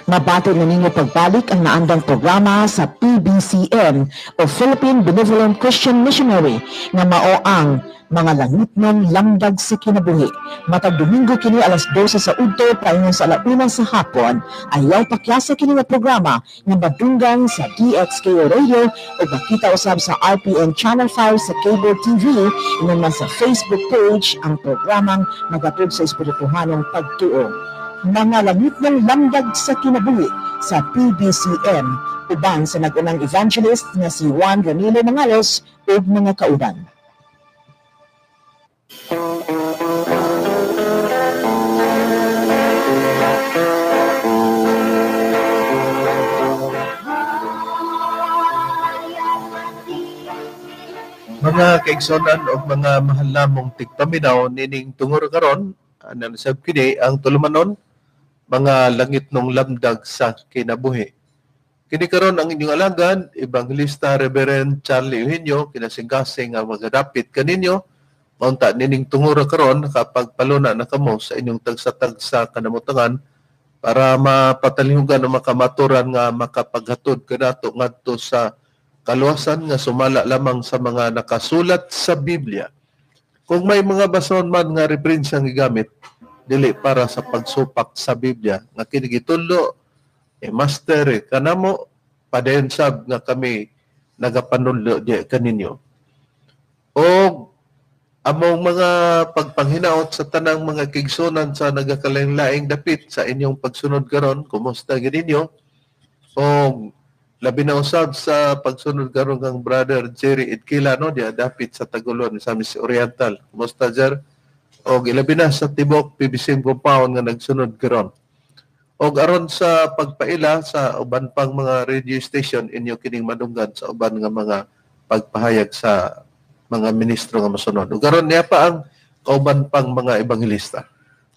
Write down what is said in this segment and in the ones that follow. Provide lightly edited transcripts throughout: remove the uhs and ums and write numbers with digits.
Mabati na ninyo pagbalik ang naandang programa sa PBCM o Philippine Benevolent Christian Missionary nga mao ang Mga Langitnong Lamdag sa Kinabuhi. Matag Domingo kini alas 12 sa udto paingon sa alauna sa hapon. Ayaw pakyasa kini nga programa nga madunggan sa DXKO Radio o makita usab sa RPN Channel 5 sa Cable TV, ingon man sa Facebook page ang programang magatod sa espirituhanong pagtuo. Mga Langitnong Lamdag sa Kinabuhi sa PBCM uban sa nag-unang evangelist nga si Juan Ramilo Mangalos ug mga kauban. Mga kaigsonan og mga mahal namong tigpaminaw nining tungod karon, sab kini ang tulumanon, Mga Langitnong Lamdag sa Kinabuhi. Kini karon ang inyong alagad, Evangelista Reverend Charlie Eugenio, kinasingkasing nga magadapit kaninyo. Maunta nining tungura karon nakapagpaluna na kamo sa inyong tagsa-tagsa kanamutangan para mapatalihugan o makamaturan nga makapaghatod kanato ngadto sa kaluwasan nga sumala lamang sa mga nakasulat sa Biblia. Kung may mga bason man nga referensya gigamit, dili para sa pagsupak sa Biblia nga kini gitudlo eh master eh, kanamo padayon sab nga kami nagapanudlo di kaninyo. O among mga pagpanghinaot sa tanang mga kigsunan sa nagakalaing-laing dapit sa inyong pagsunod karon, kumusta gininyo? O labi na usab sa pagsunod karon kang Brother Jerry Itkila, no, diya dapit sa Tagulon, Misamis Oriental. Kumusta, Jer? O ilabi na sa tibok PBCM compound nga nagsunod karon. Og aron sa pagpaila sa uban pang mga radio station inyo kining madunggan sa uban nga mga pagpahayag sa mga ministro nga mosunod. Ug aron niya pa ang kauban pang mga ebanghelista.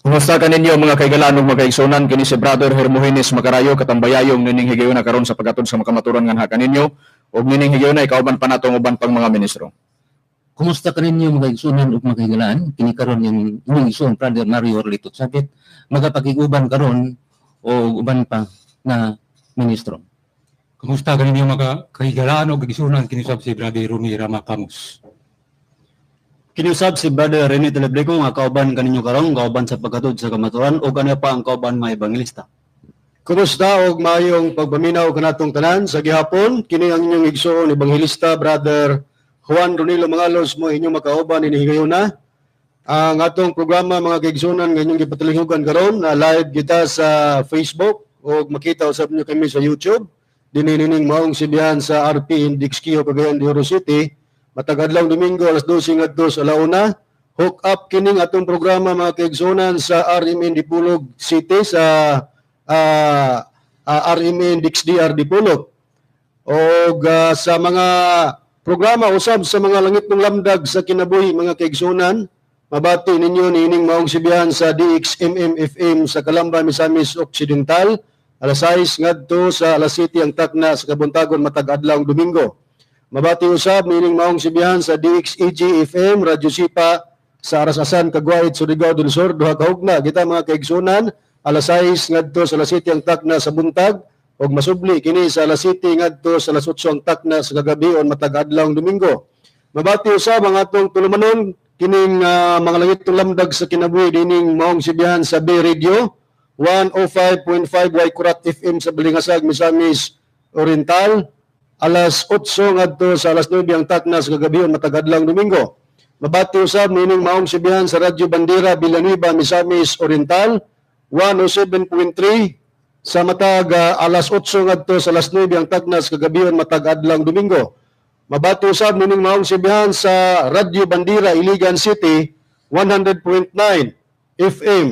Kumusta kaninyo mga kaigalan ug mga kaigsunan, kini si Brother Hermogenes Macarayo katambayayong nining higayuna karon sa paghatod sa makamaturan nga kaninyo ug nining higayuna kauban pa natong uban pang mga ministro. Kumusta kaninyo mga igsunan ug mga kahigalaan? Kini karon yung inyong igsoon Brother Mario Orlito Sakit magapakig-uban karon o uban pa na ministro. Kumusta kaninyo mga kahigalaan ug igsunan, kini sab si Brother Rumi Rama Camus. Kiniusab si Brother Rene Telebleco nga kauban kaninyo karon, kauban sa paghatod sa kamaturan ug ano pa ang kauban mga ebanghelista. Kumusta og maayong pagpaminaw kanatong tanan sa gihapon? Kini ang inyong igsoon ebanghelista Brother Juan Ronilo Mangalos mo inyong makauban ini higayuna. Ang atong programa, mga kaigsunan, nga inyong gipatalihugan karon na live kita sa Facebook ug makita usab niyo kami sa YouTube. Dinhi nining maong sibihan sa RP in Dixquio, Cagayan de Oro City. Matag adlaw Domingo alas 12 ngadto sa alauna. Hook up kining atong programa, mga kaigsunan, sa RMN Dipolog City, sa RMN DXDR Dipolog. Og sa mga programa usab sa Mga Langitnong Lamdag sa Kinabuhi, mga kaigsunan, mabati ninyo niining maong sibihan sa DXMM FM sa Calamba, Misamis Occidental, alas 6 ngadto sa alas 7 ang takna sa kabuntagon matag adlaw Domingo. Mabati usab niining maong sibihan sa DXEG FM Radyo Sipa sa Arasasan, Cagwait, Surigao del Sur, duha ka hugna kita, mga kaigsunan, alas 6 ngadto sa alas 7 ang takna sa buntag ug masubli kini sa alas 7 ngadto sa alas 8 ang takna sa kagabi on matag adlaw Domingo. Mabati usab ang atong tulumanon kining Mga Langitnong Lamdag sa Kinabuhi dining maong sibihan sa B Radio 105.5 Waikurat FM sa Balingasag, Misamis Oriental, alas 8 ngadto sa alas 9 ang takna sa kagabi on matag adlaw Domingo. Mabati usab nining maong sibihan sa Radyo Bandera Villanueva, Misamis Oriental 107.3 sa matag alas 8 ngadto sa alas 9 ang takna sa kagabion matag adlaw Domingo. Mabati usab nining maong sibihan sa Radyo Bandera Iligan City 100.9 FM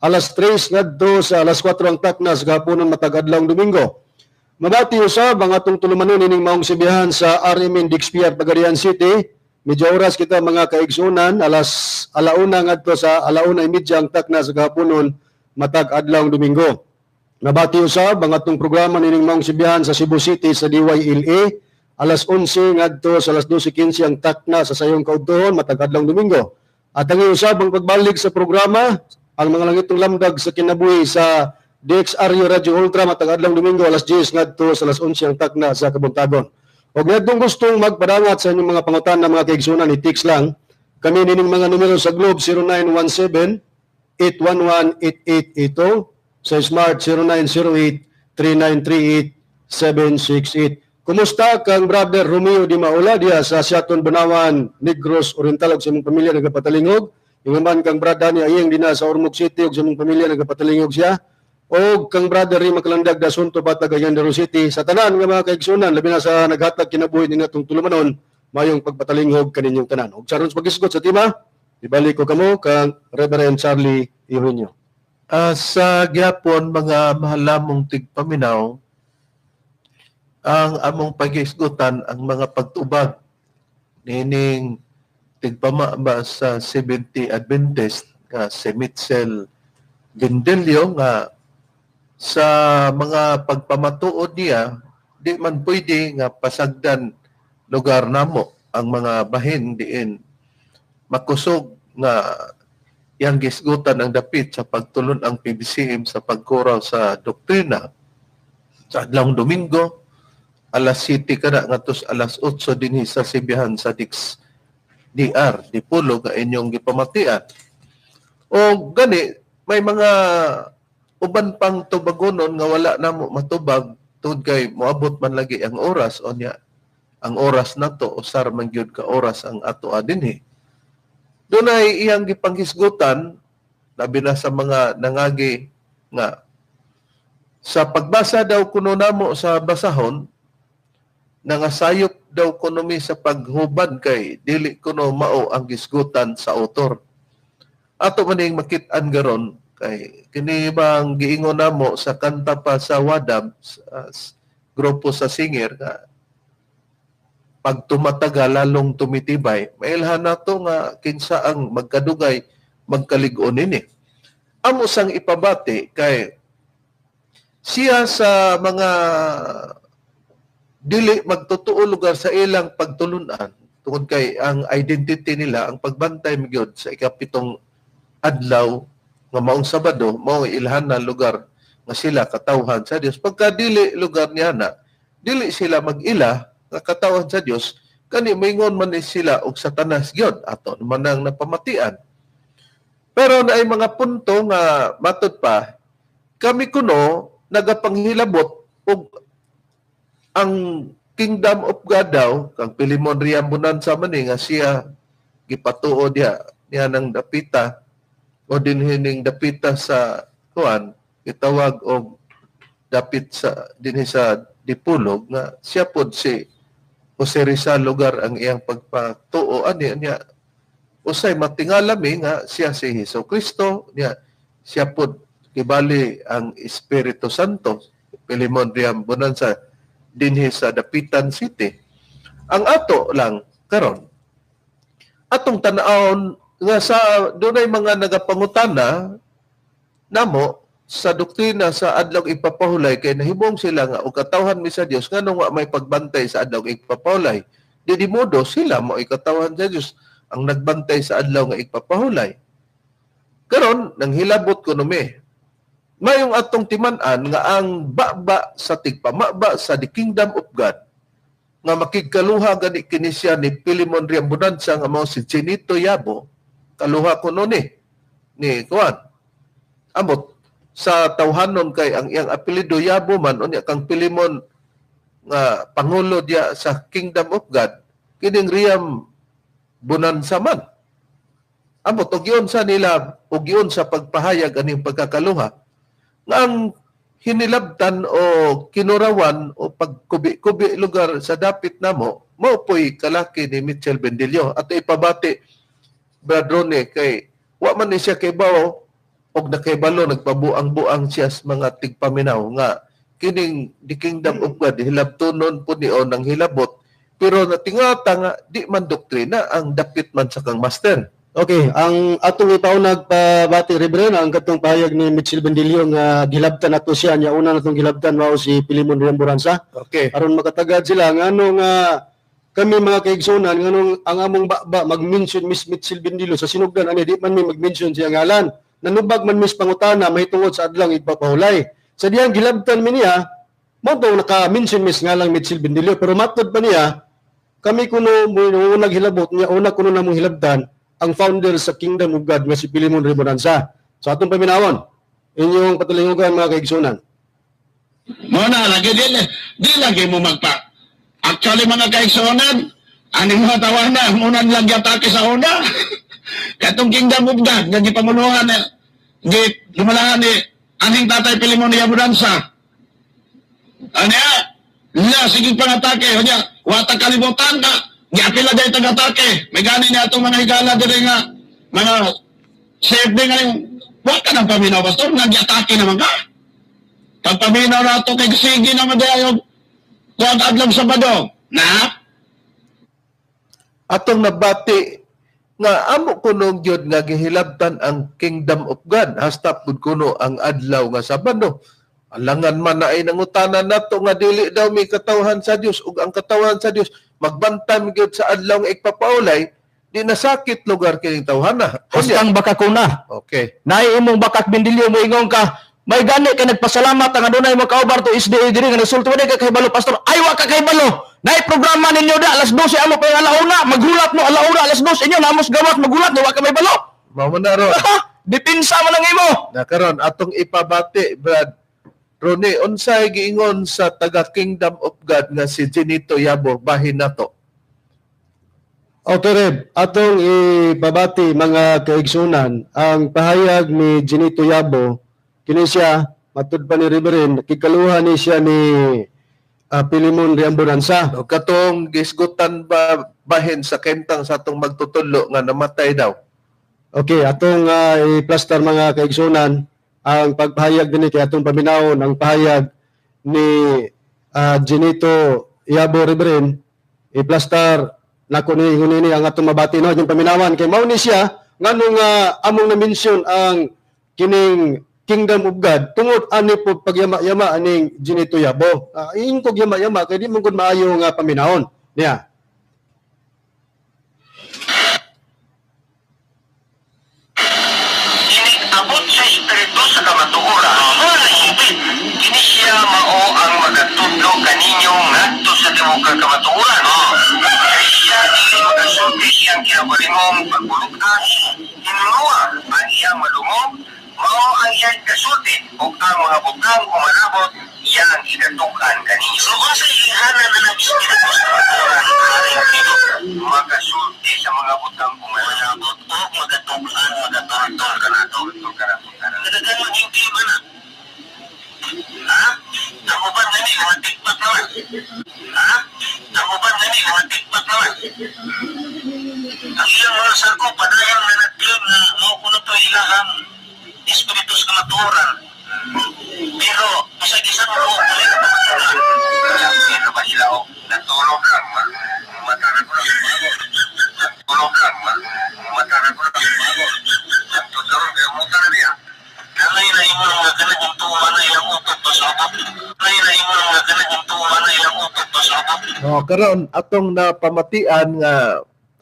alas 3 ngadto sa alas 4 ang takna sa gahaponon matag adlaw Domingo. Mabati usab ang atong tulumanon nining maong sibihan sa RMN DXPR Pagadian City. Medyo oras kita, mga kaigsunan, alas alauna ngadto sa 1:30 ang takna sa gahaponon matag adlaw Domingo. Nabati usab ang atong programa nining maong sibihan sa Cebu City sa DYLA alas 11 ngadto sa alas 12:15 ang takna sa sayong kaudtohon matag adlaw Domingo. At ang usab ang pagbalik sa programa ang Mga Langitong Lamdag sa Kinabuhi sa DXRU Radio Ultra matag adlaw Domingo alas 10 ngadto sa alas 11 ang takna sa kabuntagon. Og ngadtong gustong magpadangat sa inyong mga pangutana, mga kaigsunan, i-text lang kami nining mga numero sa Globe 0917 811 8882, sa Smart 0908 3938 768. Kumusta kang Brother Romeo Di Maula diya sa Siaton, Bunawan, Negros Oriental ug sa imong pamilya nagapatalingog. Ingon kang Brother Dani Ayeng dina sa Ormoc City ug sa imong pamilya nagapatalingog siya. O kang Brother Rima Kalandag Dasunto Patag Cagayan City. Sa tanan nga mga kaigsunan, labi na sa naghatag kinabuhi ni natong tulumanon, mayong pagpatalingog kaninyong tanan. Ug saron sa paghisgot sa tema, ibalik ko kamo kang Reverend Charlie Eugenio. Sa gyapon, mga mahalamong tigpaminaw, ang among paghisgutan ang mga pagtubag nining tigpamaba sa 70 Adventist nga si Mitchell Gendelio, nga sa mga pagpamatuod niya di man pwede nga pasagdan lugar namo ang mga bahin diin makusog nga yang gisgutan ang dapit sa pagtulon ang PBCM sa pagkuraw sa doktrina sa adlawng Domingo alas 7 kada ngadto alas 8 dinhi sa sibihan sa Dix DR Dipolog nga inyong gipamatian. O gani may mga uban pang tubagonon nga wala namo matubag tungod kay moabot man lagi ang oras, o nya ang oras nato usar man gyud ka oras ang ato dinhi. Dunay iyang gipanghisgutan labi na sa mga nangagi nga sa pagbasa daw kuno namo sa basahon, nangasayop daw kuno mi sa paghubad kay dili kuno mao ang gisgutan sa author. Ato maning makit-an garon kay kini bang giingon namo sa kanta pa sa Wadab sa grupo sa singer nga pag tumataga lalong tumitibay, mailhan nato nga kinsa ang magkadugay magkalig-on nini. Amo sang ipabati kay siya sa mga dili magtotoo lugar sa ilang pagtulunan tungod kay ang identity nila ang pagbantay magyud sa ikapitong adlaw nga maong Sabado, mao ilhan na lugar nga sila katawhan sa Dios. Pagka dili lugar niya na dili sila mag-ila nga katawhan sa Dios, kani moingon man ni sila og Satanas gyud, ato man ang napamatian. Pero naay mga punto nga matud pa kami kuno nagapanghilabot og ang Kingdom of God daw kang Pilimon Riam Bonanza man ni nga siya gipatuo diha niya ng dapita o dinhining dapita sa kuan gitawag og dapit sa dinhi sa Dipolog nga siya pod si Jose Rizal lugar ang iyang pagpatuo ani niya usay matingala mi nga siya si Hesus Kristo niya siya pod kibali ang Espiritu Santo. Pilimon Riam Bonanza dinhi sa Dapitan City. Ang ato lang karon atong tan-awon nga sa dunay mga nagapangutana namo sa doktrina sa adlaw ipapahulay kay nahibong sila nga og katawhan mi sa Dios nganong wa may pagbantay sa adlaw ipapahulay. Di di modo sila mo ikatawhan sa Dios ang nagbantay sa adlaw nga ipapahulay. Karon nanghilabot kuno mi mayong atong timan-an nga ang baba sa tigpamaba sa the Kingdom of God nga makigkaluha gani kini siya ni Pilimon Riam Bonanza nga mao si Chinito Yabo, kaluha kuno ni kuan. Amot sa tawhanon kay ang iyang apelyido Yabo man, unya kang Pilimon nga pangulo diya sa Kingdom of God kining Riam Bonanza man. Amot og giun sa nila og giun sa pagpahayag aning pagkakaluha nga ang hinilabtan o kinurawan o pagkubi-kubi lugar sa dapit namo mao po'y kalaki ni Mitchell Bendillo. At ipabati Brad Rone kay wa man ni siya kay bao og nakaybalo nagpabuang-buang siya sa mga tigpaminaw nga kining the Kingdom of God hilabtonon po ni o nang hilabot, pero natingata nga di man doktrina ang dapit man sa kang master. Okay, ang atong ipaunag pabati Reverend ang katong pahayag ni Mitchell Bendillo nga gilabtan nato siya nya una natong gilabtan mao si Pilimon Riam Bonanza. Okay. Aron makatagad sila ngano nga kami mga kaigsunan nganong ang among baba mag-mention Miss Mitchell Bendillo sa sinugdan ani di man mi mag-mention siya ngalan. Nanubag man mis pangutana mahitungod sa adlaw igpapahulay. Sa diyang gilabtan mi niya, mao to naka-mention mis ngalang Mitchell Bendilio, pero matod pa niya kami kuno mo unang hilabot niya, una kuno namong hilabtan ang founder sa Kingdom of God nga si Pilimon Ribonanza. So atong paminawon inyong patulingugan, mga kaigsunan. Mo na lagi di lagi mo magpa. Actually, mga kaigsuonan, aning mga tawana, muna lang atake sa una. Katong Kingdom of God nga gipanguluhan ni gi lumalahan ni aning Tatay Pilimon ni Abundanza. Anya, la sige pangatake, nya wata kalibutan ka. Giapila day tagatake. May gani niya atong mga higala diri nga mga safety nga yung wa ka nang paminaw, pastor, nagyatake naman ka. Pagpaminaw na ito kay sige naman dayo kuwag adlaw Sabado. Na? Atong nabati nga amo kuno gyud nga gihilabtan ang Kingdom of God hasta pud kuno ang adlaw nga Sabado. Alangan man na ay nangutana nato nga dili daw may katawhan sa Dios ug ang katawhan sa Dios magbantay gyud sa adlaw nga igpapaulay, di nasakit lugar kining tawhana. Hastang baka kuna. Okay. Naay imong bakak Bendilio mo ingon ka, may gani kay nagpasalamat ang adunay mo kaubar to SDA diri nga nagsulti wa kay kahibalo, pastor. Ay wa ka kahibalo. Naay programa ninyo da alas 12 amo pa yung alauna, maghulat mo alauna alas 2 inyo namos gawas maghulat wa ka may balo. Mao man na ron. Dipinsa man ang imo. Na karon atong ipabati, Brad Rone, unsay giingon sa taga Kingdom of God nga si Genito Yabo bahin nato? Okay, Reb, atong ipabati, mga kaigsunan, ang pahayag ni Genito Yabo. Kini siya, matud pa ni Reverend, kikaluha ni siya ni Pilimon Riambonanza. O katong gisgutan ba bahin sa kentang sa atong magtutudlo nga namatay daw. Okay, atong i-plaster, mga kaigsunan, ang pagpahayag dinhi kay atong paminawon ang pahayag ni Genito Yabo. Reverend, i-plaster nako ni ingon ini ang atong mabati, no, yung paminawan kay mao ni siya nganong among na-mention ang kining Kingdom of God tungod ani po pagyama-yama aning Genito Yabo. Ingkog yama-yama kay di man gud maayo nga paminawon niya. Abot sa Espiritu sa kamatuoran, kini siya mao ang magatudlo kaninyo ngadto sa tibuok kamatuoran. Kay siya dili magasulti siyang kinabalingong pagbulukan, hinunuha ang iyang madungog, mao ang iyang kasulti ug ang mga butang umanabot iyang igatuk-an kaninyo. So unsa ilhanan na ng Espiritu sa kamatuoran aring kini magasulti sa mga butang umanabot o magatuk-an, magatultol kanato? Kadaghan maging ba na? Ha? Ang uban gani, mga tikpat naman. Ha? Ang uban gani, mga tikpat naman. Ang iyang mga sarko, padayon na nag-claim na mao kuno to ilahang Espiritu sa kamatuoran. Pero, bisag isa mo ko, dili ka pamatuoran. Dito ba sila o? Natulog lang, matara ko lang. Natulog lang, matara ko lang. Ang tuturo, kaya mutara niya. Kanay na imo nga kanang tuwa na iyang utok pasabot. Kanay na imo nga kanang tuwa na iyang utok pasabot. No, karon atong napamatian nga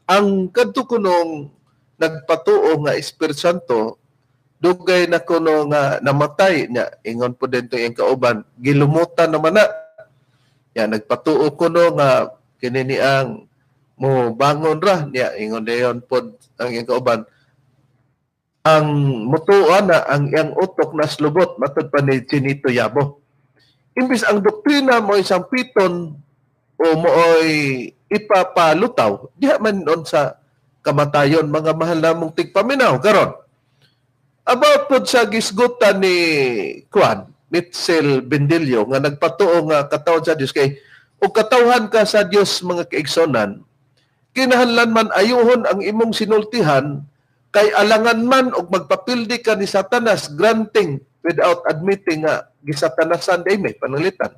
ang kadto kunong nagpatuo nga Espiritu Santo dugay na kuno nga namatay niya, ingon po dito iyang kauban gilumutan naman na. Ya nagpatuo kuno nga kini ni ang mo bangon ra niya, ingon dayon pod ang iyang kauban ang mutuo na ang iyang utok na slubot matud pa ni Chinito Yabo. Imbis ang doktrina mo isang piton o mooy ipapalutaw, diha man noon sa kamatayon, mga mahal namong tigpaminaw. Karon about pod sa gisgutan ni Juan Mitchell Bendilio nga nagpatuo nga katawhan sa Dios, kay og katawhan ka sa Dios, mga kaigsonan, kinahanglan man ayuhon ang imong sinultihan kay alangan man og magpapildi ka ni Satanas granting without admitting nga gisatanasan day may pananglitan.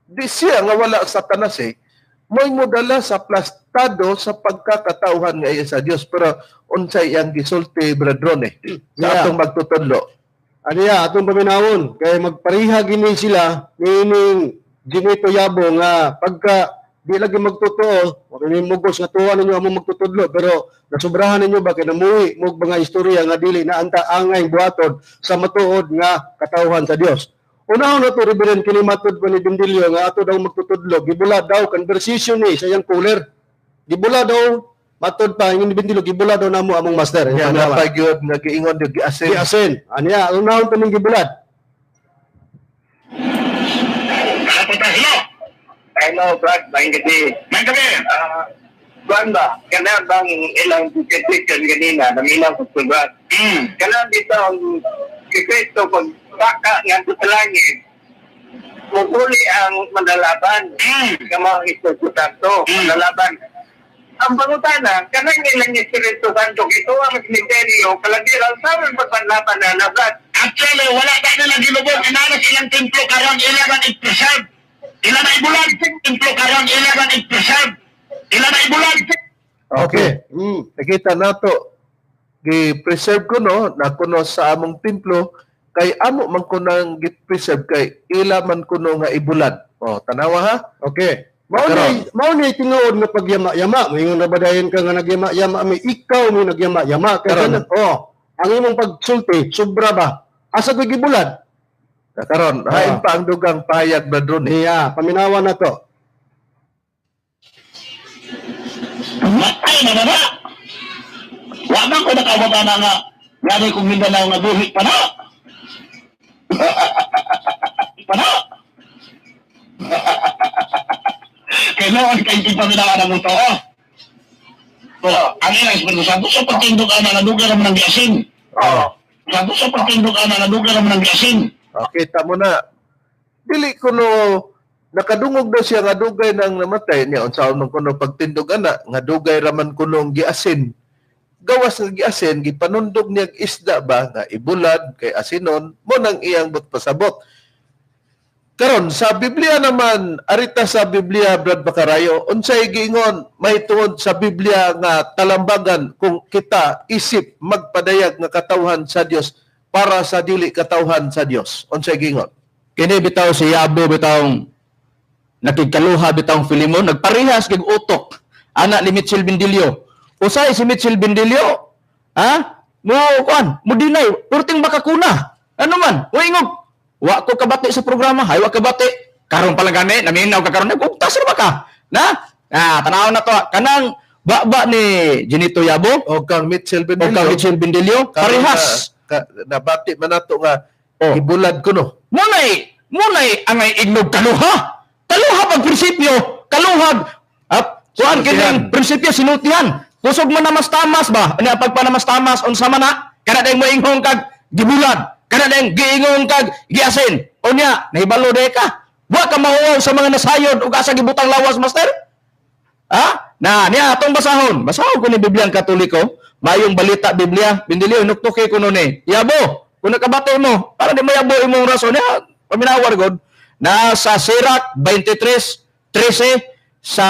Di siya nga wala Satanas mo'y modala sa plastado sa pagkakatauhan nga iya sa Dios. Pero unsay iyang gisulti, Brad Rone, sa atong magtutudlo? Aniya atong paminawon kay magpareha gini sila niining Ginito Yabo nga pagka Di lagi magtotoo, wa kami mugos nga tuwa ninyo among magtutudlo, pero nasubrahan ninyo ba kay namuhi mo mga istorya nga dili na anta angay buhaton sa matuod nga katawhan sa Dios. Unahon na to, Reverend, kini matud pa ni Bindilyo nga ato daw magtutudlo, gibula daw conversation ni sa iyang cooler. Gibula daw matud pa ingon ni Bindilyo, gibula daw namo among master. Ya, napay gyud nga giingon gyud giasin. Giasin. Aniya, unahon pa ning gibulad. Hello. Hello, Brad. Maayong gabi. Maayong gabi. Kuan ba? Kana bang ilang petition ganina, naminaw ko sa Brad. Kana dito ang si Kristo pag baka nga sa langit, mukuli ang manlalaban. Kamo ang Espiritu Santo, manlalaban. Ang pangutana, kanang ilang Espiritu Santo, ito ang misteryo, kalagiran, sa aming pagpanlaban na na, Brad. Actually, wala ba nila gilubong, inaras ilang templo karon ilang ang i-preserve. Ila na ibulag, templo karon ilang ang i-preserve. Ila na ibulag. Okay. Nakita nato gi-preserve ko no na kuno sa among templo kay amo man kuno ang gi-preserve kay ila man kuno nga ibulad. Oh, tanawa ha. Okay. Mao ni tinuod nga pagyama-yama. Moingon na ba dayon ka nga nagyama-yama may ikaw may nagyama-yama kay Karon. Oh, ang imong pagsulti sobra ba? Asa ko'y gibulad? Karon, hain pa ang dugang payag ba dron? Iya, paminawa na to. Matay na ba ba? Wa man ko nakawata na nga ngani kong Mindanao nga buhi pa na. Pa na. Kailangan kay paminawa na mo to. Oh. Oh, ang ilang Espiritu Santo sa pagtindog ana nga dugay raman ang giasin. Oh. Santo sa pagtindog ana nga dugay raman ang giasin. Okay, tamo na. Dili kuno nakadungog daw siya nga dugay nang namatay niya unsaon man kuno pagtindog ana nga dugay raman kuno ang giasin. Gawas nga giasin gipanundog niya ang isda ba nga ibulad kay asinon mo nang iyang but pasabot. Karon sa Biblia naman arita sa Biblia Brad Bacarayo unsay giingon mahitungod sa Biblia nga talambagan kung kita isip magpadayag nga katawhan sa Dios para sa dili katawhan sa Dios unsay giingon? Kini bitaw si Yabo bitawng nakigkaluha bitawng Filimon nagparehas kag utok ana ni Mitchell Bindilio. Usay si Mitchell Bindilio, ha? Mo kuan, mo dinay, perting makakuna. Ano man? Moingog, wa ko kabati sa programa, hay wa kabati. Karon pa lang gani, naminaw ka karon, nagugtas ra ba ka? Na? Ah, tanaw na to kanang baba ni Genito Yabo o kang Mitchell o Bindilio. kang Mitchell Bindilio, Karon parehas. Nabati man nato nga Oh. ibulad kuno. Munay angay ignog kaluha. Kaluha pag prinsipyo, kaluhag. At kuan kining prinsipyo sinultihan. Kusog man namas-tamas ba? Ano pagpanamas-tamas unsa man na? Kana dayong moinghong kag gibulad. Kana dayong giingong kag giasin. Unya, nahibalo day ka. Wa ka mahuwaw sa mga nasayod ug asa gibutang lawas, master? Ha? Na niya atong basahon. Basahon ko ni Biblia ang Katoliko. Mayong balita Biblia. Bindilyo nuktuki ko nun eh. Yabo, kung nakabati mo, para di mayabo imong rason. Ya, paminawar god. Nasa Sirach 23:13 sa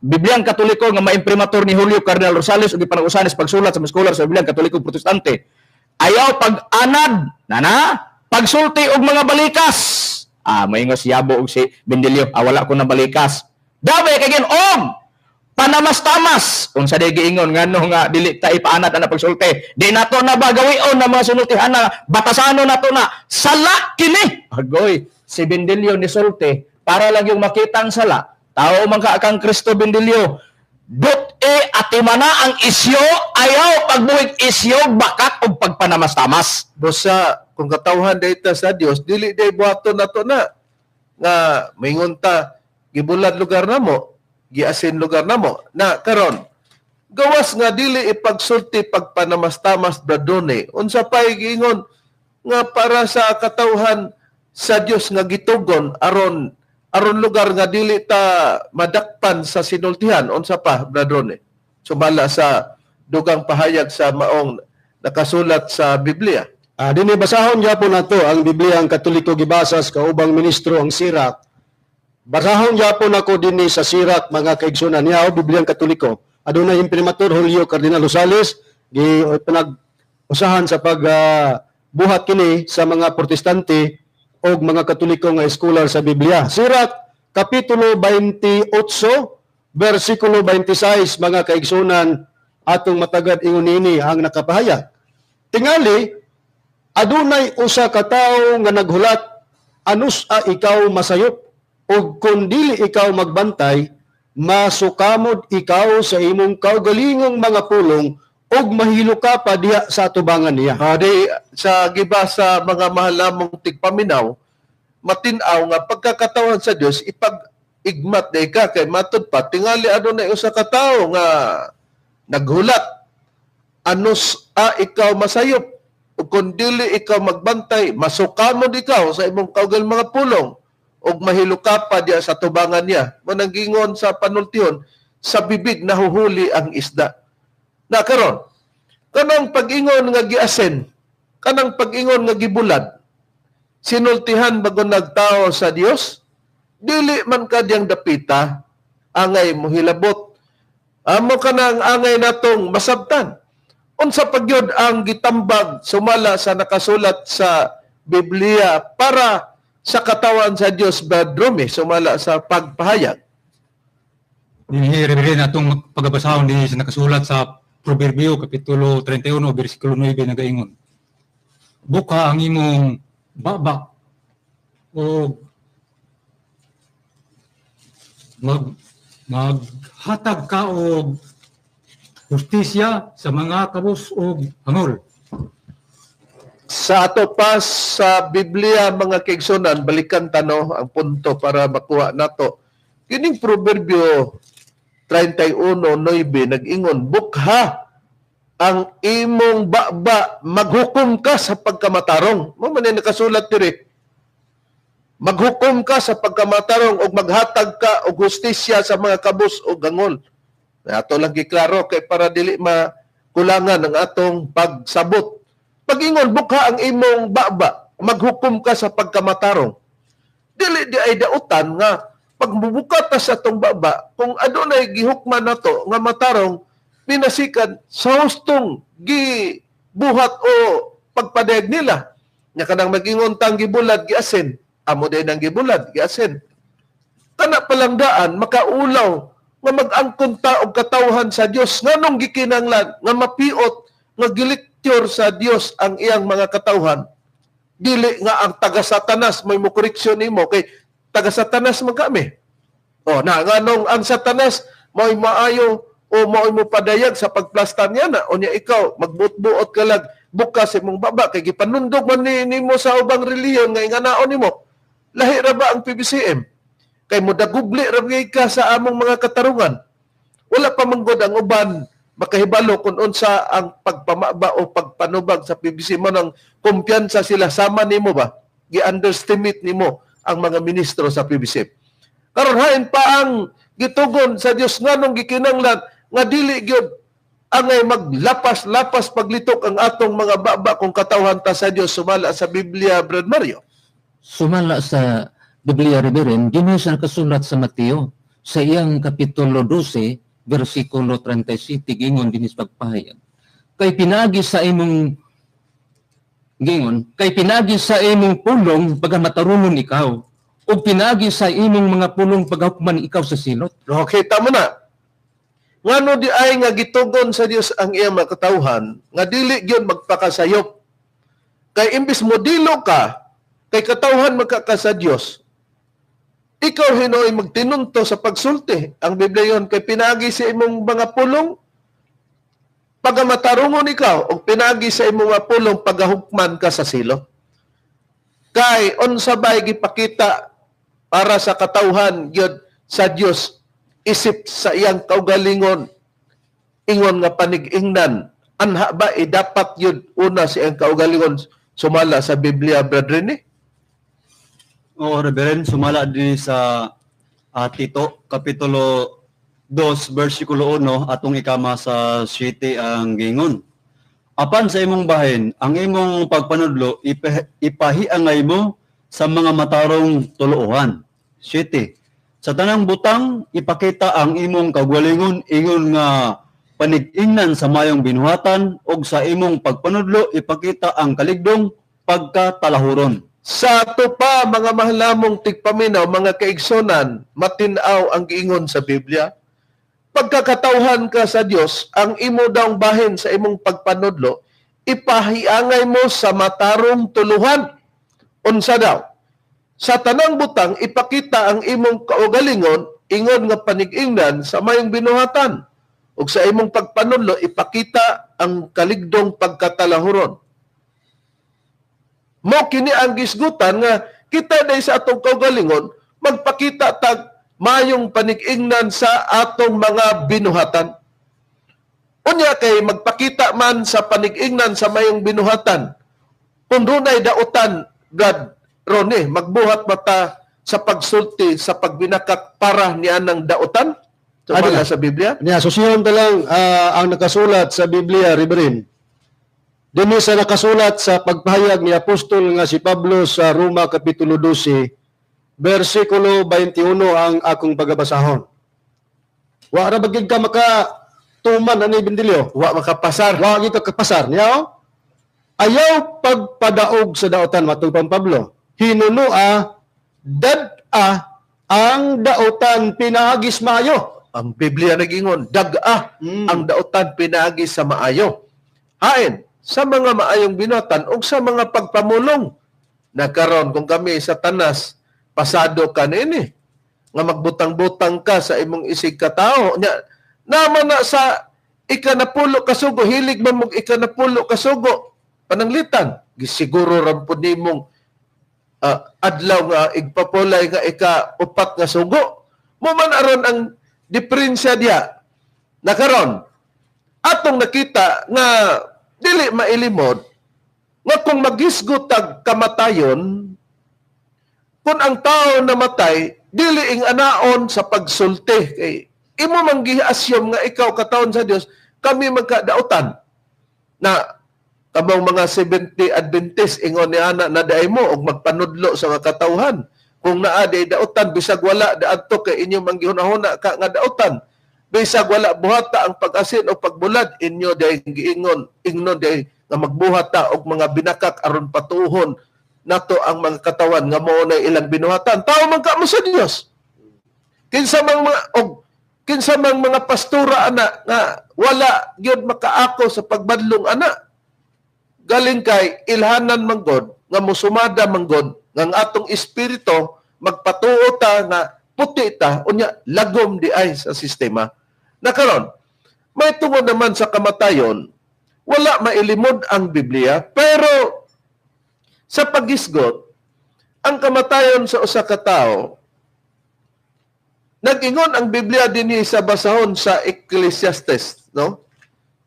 Biblia ang Katoliko nga maimprimatur ni Julio Cardinal Rosales ug gipanag-usahan pagsulat sa mga scholar sa Biblia ang Katoliko Protestante. Ayaw pag-anad, nana, pagsulti og mga balikas. Ah, maingos yabo og si Bindilyo, ah, wala ko na balikas. Dabe kay og panamastamas unsa day giingon ngano nga dili ta ipaanad ana pagsulti. Di nato na ba gawion na mga sinultihan na batasanon nato na sala kini. Agoy, si Bindilyo ni sulti para lang yung makita ang sala. Tao man ka kang Kristo Bindilyo. Dot e atimana ang isyo, ayaw pagbuhig isyo bakat og pagpanamastamas. Busa kung katawhan dayta sa Dios dili day buhaton nato na nga maingon ta gibulad lugar namo, giasin lugar namo. Na karon gawas nga dili ipagsulti pagpanamastamas bradone unsa pay giingon nga para sa katawhan sa Dios nga gitugon aron aron lugar nga dili ta madakpan sa sinultihan unsa pa bradone sumala sa dugang pahayag sa maong nakasulat sa Biblia. Dinhi basahon gyapon nato ang Biblia ang Katoliko gibasa sa kaubang ministro ang Sirach. Basahon gyapon ako dinhi sa Sirach mga kaigsunan niya o Biblia ang Katoliko. Adunay imprimatur Julio Cardinal Rosales gi pinag-usahan sa pag buhat kini sa mga Protestante og mga Katoliko nga scholar sa Biblia. Sirach kapitulo 28 bersikulo 26, mga kaigsunan, atong matagad ingon nini ang nakapahayag. Tingali adunay usa ka tawo nga naghulat, anus a ikaw masayop, ug kun dili ikaw magbantay, masukamod ikaw sa imong kaugalingong mga pulong ug mahilo ka pa diha sa atubangan niya. Di sa gibasa, mga mahal namong tigpaminaw, matin-aw nga pagkakatawan sa Dios ipag-igmat day ka kay matud pa tingali adunay usa ka tawo nga naghulat, anus a ikaw masayop ug kun dili ikaw magbantay, masukamod ikaw sa imong kaugal mga pulong ug mahilo ka pa diha sa tubangan niya. Mananggingon sa panultihon, sa bibig nahuhuli ang isda. Na karon, kanang pag-ingon nga giasen, kanang pag-ingon nga gibulad, sinultihan bago nagtao sa Dios, dili man ka diyang dapita angay mohilabot. Amo kanang angay natong masabtan. Unsa pagyud ang gitambag sumala sa nakasulat sa Biblia para sa katawan sa Dios, Brad Rumi, sumala sa pagpahayag? Dinhi, Reverend, atong pagabasahon dinhi sa nakasulat sa Proverbio kapitulo 31 bersikulo 9, nagaingon: Buka ang imong baba o maghatag ka og hustisya sa mga kabus og hangol. Sa ato pa sa Biblia, mga kaigsunan, balikan tano ang punto para makuha nato. Kining Proverbio 31:9 nag-ingon, bukha ang imong baba, maghukom ka sa pagkamatarong. Mo man nakasulat diri. Maghukom ka sa pagkamatarong ug maghatag ka og hustisya sa mga kabus o gangol. Ato lang giklaro kay para dili makulangan ang atong pagsabot. Pag-ingon, bukha ang imong baba, maghukom ka sa pagkamatarong. Dili di ay dautan nga pagbubuka ta sa atong baba, kung adunay gihukman nato nga matarong, pinasikan sa hustong gibuhat o pagpadayag nila. Nya kanang mag-ingon tang gibulad giasin, amo din ang gibulad giasin. Kana palang daan makaulaw nga mag-angkon ta og katawhan sa Dios, nganong gikinahanglan nga mapiot nga giliktur sa Dios ang iyang mga katawhan. Dili nga ang taga Satanas may mokoreksyon nimo kay taga Satanas man kami. O na nganong ang Satanas mo'y maayo o mo'y mopadayag sa pagplasta niya na o niya ikaw magbuot-buot ka lag bukas imong baba kay gipanundog man nimo sa ubang relihiyon nga inganaon nimo. Lahi ra ba ang PBCM? Kay modagubli ra gyud ka sa among mga katarungan. Wala pa manggod ang uban makahibalo kung unsa ang pagpamaba o pagpanubag sa PBC mo nang kumpiyansa sila sama nimo ba? Gi-underestimate nimo ang mga ministro sa PBC. Karon hain pa ang gitugon sa Dios nganong gikinahanglan nga dili gyud angay maglapas-lapas paglitok ang atong mga baba kung katawhan ta sa Dios sumala sa Biblia, Brad Mario. Sumala sa Biblia, Reverend, dinhi sa nakasulat sa Mateo sa iyang kapitulo 12 bersikulo 37, gingon dinhi sa pagpahayag. Kay pinagi sa imong gingon, kay pinagi sa imong pulong pagamatarungon ikaw, ug pinagi sa imong mga pulong paghukman ikaw sa silot. Okay, tama na. Ngano di ay nga gitugon sa Dios ang iyang mga katawhan nga dili gyud magpakasayop. Kay imbis modelo ka kay katawhan magkaka sa Dios, ikaw hinoy magtinunto sa pagsulti. Ang Biblia yon kay pinagi sa imong mga pulong pagamatarungon ikaw o pinagi sa imong mga pulong pagahukman ka sa silo. Kay unsa bay gipakita para sa katawhan gyud sa Dios isip sa iyang kaugalingon ingon nga panig-ingnan, anha ba dapat yun una sa iyang kaugalingon sumala sa Biblia, Brad Rene? Oo, Reverend, sumala din sa Tito, Kapitulo 2, versikulo 1, atong ikama sa 7 ang gingon. Apan sa imong bahin, ang imong pagpanudlo, ipahiangay mo sa mga matarong tuluohan. 7. Sa tanang butang, ipakita ang imong kagwalingon, ingon nga panig-ingnan sa mayong binuhatan, og sa imong pagpanudlo, ipakita ang kaligdong pagkatalahuron. Sa ato pa, mga mahalamong tigpaminaw, mga kaigsonan, matinaw ang giingon sa Biblia. Pagkakatawhan ka sa Dios, ang imo daw bahin sa imong pagpanudlo, ipahiangay mo sa matarong tuluhan. Unsa daw? Sa tanang butang, ipakita ang imong kaugalingon, ingon nga panig-ingnan sa mayong binuhatan. Ug sa imong pagpanudlo, ipakita ang kaligdong pagkatalahuron. Mo kini ang gisgutan nga kita day sa atong kaugalingon magpakita tag mayong panig-ingnan sa atong mga binuhatan. Unya kay magpakita man sa panig-ingnan sa mayong binuhatan. Kung dunay dautan, Brad Ronnie, magbuhat mata sa pagsulti sa pagbinakak para niya ng dautan? Sumala sa Biblia? Niya, susiyon ta lang ang nakasulat sa Biblia, Reverend. Dinhi sa nakasulat sa pagpahayag ni Apostol nga si Pablo sa Roma Kapitulo 12, versikulo 21 ang akong pagabasahon. Wa ra ba gid ka makatuman ani Bindilyo? Wa makapasar. Wa gid ka kapasar niya. Oh? Ayaw pagpadaog sa daotan matug pang Pablo. Hinunua dad-a ang daotan pinaagis maayo. Ang Biblia nagingon, dag-a ang daotan pinaagi sa maayo. Hain sa mga maayong binatan o sa mga pagpamulong. Nakaron kung kami sa tanas, pasado ka nini, nga magbutang-butang ka sa imong isig katao. Nya, naman na sa ikanapulo kasugo, hilig man mong ikanapulo kasugo, pananglitan, gisiguro rampod nimong adlaw nga igpapulay nga ika-upat nga sugo. Mo man aron ang diferensya diya. Nakaron, atong nakita nga dili mailimod nga kung magisgot tag kamatayon, kung ang tao namatay, dili ing anaon sa pagsulti. Kay imo man gi-assume nga ikaw katawon sa Dios, kami magkadautan. Na kamong mga 70 Adventist ingon ni ana na daay mo og magpanudlo sa mga katawhan. Kung naa day dautan bisag wala daadto kay inyo man gihunahuna ka nga dautan. Bisag wala buhata ang pag-asin o pagbulad, inyo day giingon, ingnon day nga magbuhat ta og mga binakak aron patuhon nato ang mga katawan nga mao na ilang binuhatan. Tao man ka mo sa Dios. Kinsa mang mga og kinsa mang mga pastora ana nga wala gyud makaako sa pagbadlong ana. Galing kay ilhanan man god nga mosumada man god nga ang atong espiritu magpatuo ta nga puti ta unya lagom di ay sa sistema. Nakaron, may tungod naman sa kamatayon, wala mailimod ang Biblia, pero sa paghisgot, ang kamatayon sa usa ka tawo, nag-ingon ang Biblia dinhi sa basahon sa Ecclesiastes, no?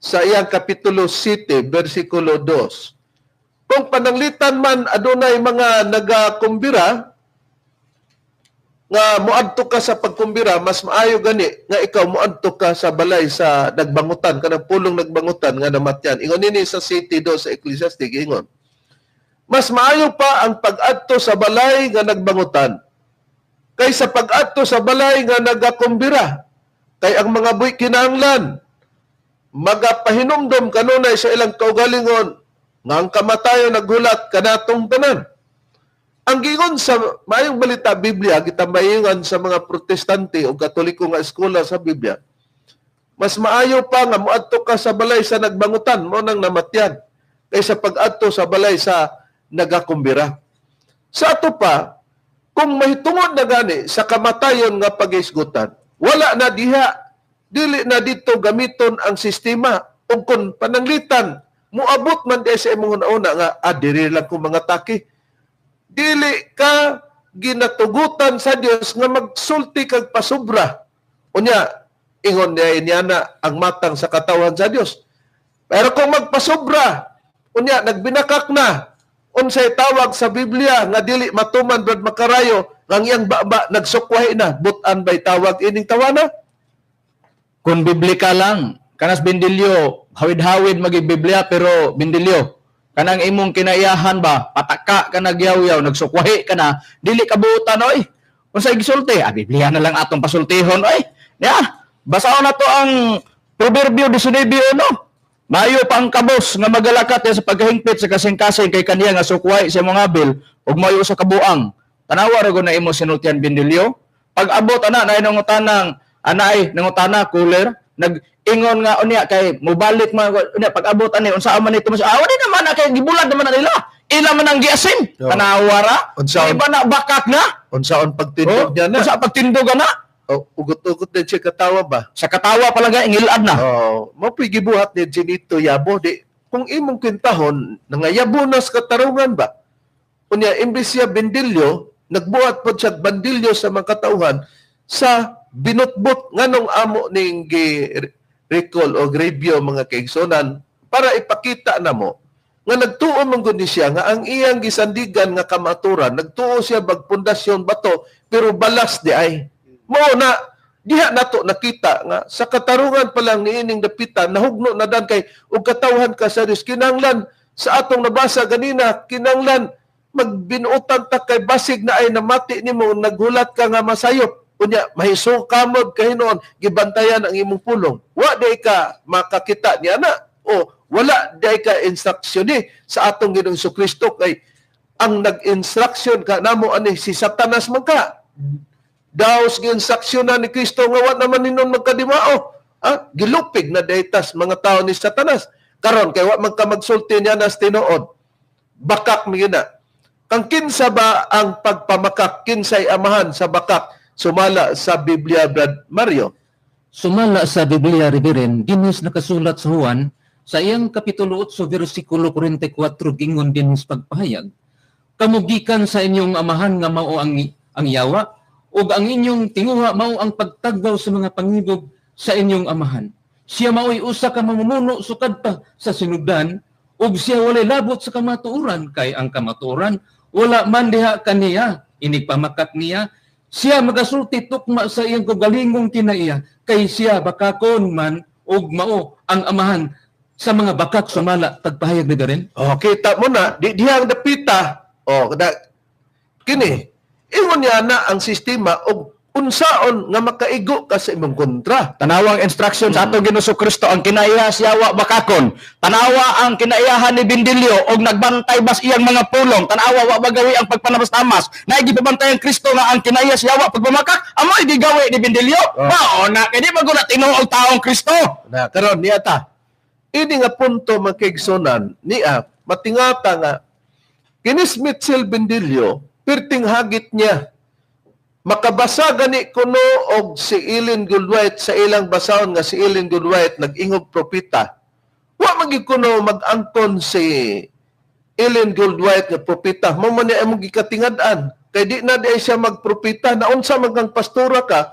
Sa iyang kapitulo 7, versikulo 2. Kung pananglitan man adunay mga nagakumbira, nga moadto ka sa pagkumbira, mas maayo gani nga ikaw moadto ka sa balay sa nagbangutan, kanang pulong nagbangutan nga namatyan. Ingon nini sa city do sa Ecclesiastes, ingon. Mas maayo pa ang pag-adto sa balay nga nagbangutan kaysa pag-adto sa balay nga nagakumbira. Kay ang mga buhi kinahanglan magapahinumdom kanunay sa ilang kaugalingon nga ang kamatayon naghulat kanatong tanan. Ang gingon sa maayong balita Biblia, gitamayingan sa mga Protestante o Katoliko nga eskwela sa Biblia, mas maayo pa nga moadto ka sa balay sa nagbangutan, mo nang namatyan, kaysa pag-adto sa balay sa nagakumbira. Sa ato pa, kung mahitungod na gani sa kamatayon nga paghisgutan, wala na diha, dili na dito gamiton ang sistema, o kung pananglitan, moabot man di sa imong una nga, diri lang ko mga taki. Dili ka ginatugutan sa Dios nga magsulti kag pasubra. Unya, ingon niya niya na ang matang sa katawan sa Dios. Pero kung magpasubra, unya nagbinakak na, unsay tawag sa Biblia nga dili matuman brad makarayo, nga ang iyang baba nagsukwahi na, butan bay tawag ining tawana? Kung biblika lang, kanas Bindilyo, hawid-hawid magi Biblia pero Bindilyo, kanang imong kinaiyahan ba, pataka ka nagyaw-yaw, nagsukwahi ka na, dili ka buutan, oy. Unsay gisulti? Biblia na lang atong pasultihon, oy. Ya, basahon na to ang Proverbio 19, no? Maayo pa ang kabos nga magalakat sa pagkahingpit sa kasing-kasing kay kaniya nga sukway sa imong abil ug maayo sa kabuang. Tanawa ra gud na imo sinultian, Bindilyo. Pag abot ana na nangutanang ana ay nangutana cooler, nag-ingon nga unya kay mobalik man unya pag abot ani unsa man ito mas ah di naman na kay gibulag naman na nila. Ila man ang giasim. Oh. Tanawa ra. Unsaon- Iba na bakak na. Unsaon pagtindog Oh, niya na? Unsa pagtindog ana? Oh, ugot-ugot din siya katawa ba? Sa katawa pa lang ga ingilad na. Oh, mo po'y gibuhat ni Genito Yabo di kung imong kwentahon nangayabo na sa katarungan ba? Unya imbes siya bendilyo, nagbuhat pod siya bandilyo sa mga katauhan sa binutbut nganong amo ning gi recall o review, mga kaigsonan, para ipakita namo nga nagtuo man gud ni siya nga ang iyang gisandigan nga kamaturan, nagtuo siya bag pundasyon bato pero balas di ay mo na. Diha nato nakita nga sa katarungan pa lang niining dapitan nahugno na dan kay og katawhan ka sa Dios, kinahanglan sa atong nabasa ganina, kinahanglan magbinuotan ta kay basig na ay namati nimo naghulat ka nga masayop, unya mahisuka mo kay hinuon gibantayan ang imong pulong, wa di ka makakita niya na o wala di ka instruction ni sa atong Ginoong Kristo kay ang nag-instruction ka namo ani si Satanas man ka daw gi-instruction na ni Kristo nga wa naman ninon magkadimao. Ah, gilupig na daytas mga tao ni Satanas. Karon kay wa man ka magsulti niya nas tinuod. Bakak mi na. Kang kinsa ba ang pagpamakak, kinsay amahan sa bakak sumala sa Biblia, Brad Mario? Sumala sa Biblia, Reverend, dinis nakasulat sa Juan, sa iyang Kapitulo 8, versikulo 44, gingon dinis pagpahayag. Kamugikan sa inyong amahan nga mao ang yawa, ug ang inyong tinguha mao ang pagtagbaw sa mga pangibog sa inyong amahan. Siya mao'y usa ka mamumuno sukad pa sa sinugdan, ug siya walay labot sa kamatuoran, kay ang kamatuoran wala man diha kaniya, inigpamakak niya. Siya magasulti tukma sa iyang kaugalingong kinaiya, kay siya bakakon man ug mao ang amahan sa mga bakak sumala pagpahayag ni Garen. Oh, kita mo na di dihang dapita. Oh, kada kini ingon niya na ang sistema og unsaon nga makaigo ka sa imong kontra. Tanawang instruction sa atong Ginoong Kristo ang kinaiya siya wa bakakon. Tanawa ang kinaiyahan ni Bindilyo og nagbantay bas iyang mga pulong. Tanawa wa bagawi ang pagpanamastamas. Naay gipabantay ang Kristo nga ang kinaiya siya wa pagmamakak. Amoy gigawi ni Bindilyo. Oh. Mao na kay di maguna tinuod taong Kristo. Na karon niya ta. Ini nga punto mga kaigsonan niya matingata nga kinis Mitchell Bendillo perting hagit niya makabasa gani kuno og si Ellen Goodwhite sa ilang basahon nga si Ellen Goodwhite nag-ingog propeta. Wa man gyud kuno mag-angkon si Ellen Goodwhite nga propeta. Mao man ni among gikatingad-an kay di na di siya magpropeta na unsa man kang pastora ka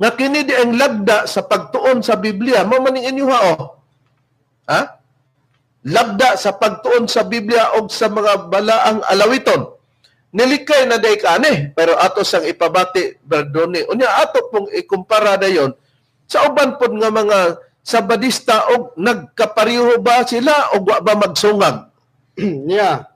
nga kini di ang lagda sa pagtuon sa Biblia. Mao man ning inyuha oh. Ha? Lagda sa pagtuon sa Biblia og sa mga balaang alawiton. Nilikay na day ka ani, pero ato sang ipabati, Berdone. Unya ato pong ikumpara dayon sa uban pod nga mga Sabadista og nagkapareho ba sila o wa ba magsungag? Yeah.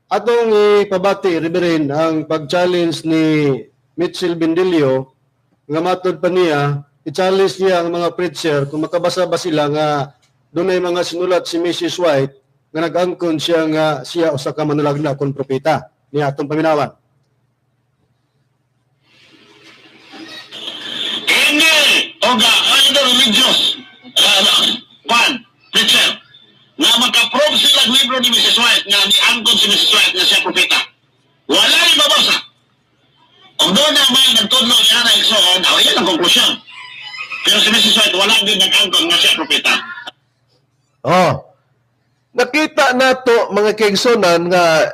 Atong ipabati, Reverend, ang pag-challenge ni Mitchell Bendillo nga matod pa niya, i-challenge niya ang mga preacher kung makabasa ba sila nga dunay mga sinulat si Mrs. White nga nag-angkon siya nga siya usa ka manulagna kon propeta. Niya atong paminawan. Hindi, oga, either religious, one, preacher, na makaprove sila ang libro ni Mrs. White, nga niangkon si Mrs. White nga siya propeta. Wala rin mabasa. Kung doon na may nagtudlo ni Ana Igsoon, oh, yan ang konklusyon. Pero si Mrs. White, wala din nag-angkon nga siya propeta. Oh. Nakita nato mga kaigsonan nga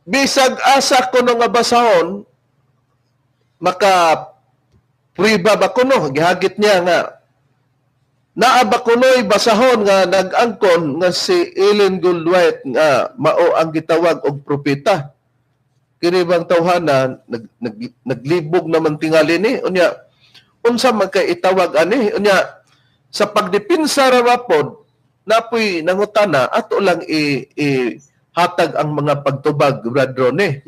bisag asa kuno nga basahon maka priba ba kuno gihagit niya nga naa ba kuno'y basahon nga nag-angkon nga si Ellen Goldwhite nga mao ang gitawag og propeta. Kini bang tawhana naglibog naman tingali ni unya unsa man kay itawag ani unya sa pagdepensa ra ba pod napoy nangutana ato lang i hatag ang mga pagtubag, Brad Rone.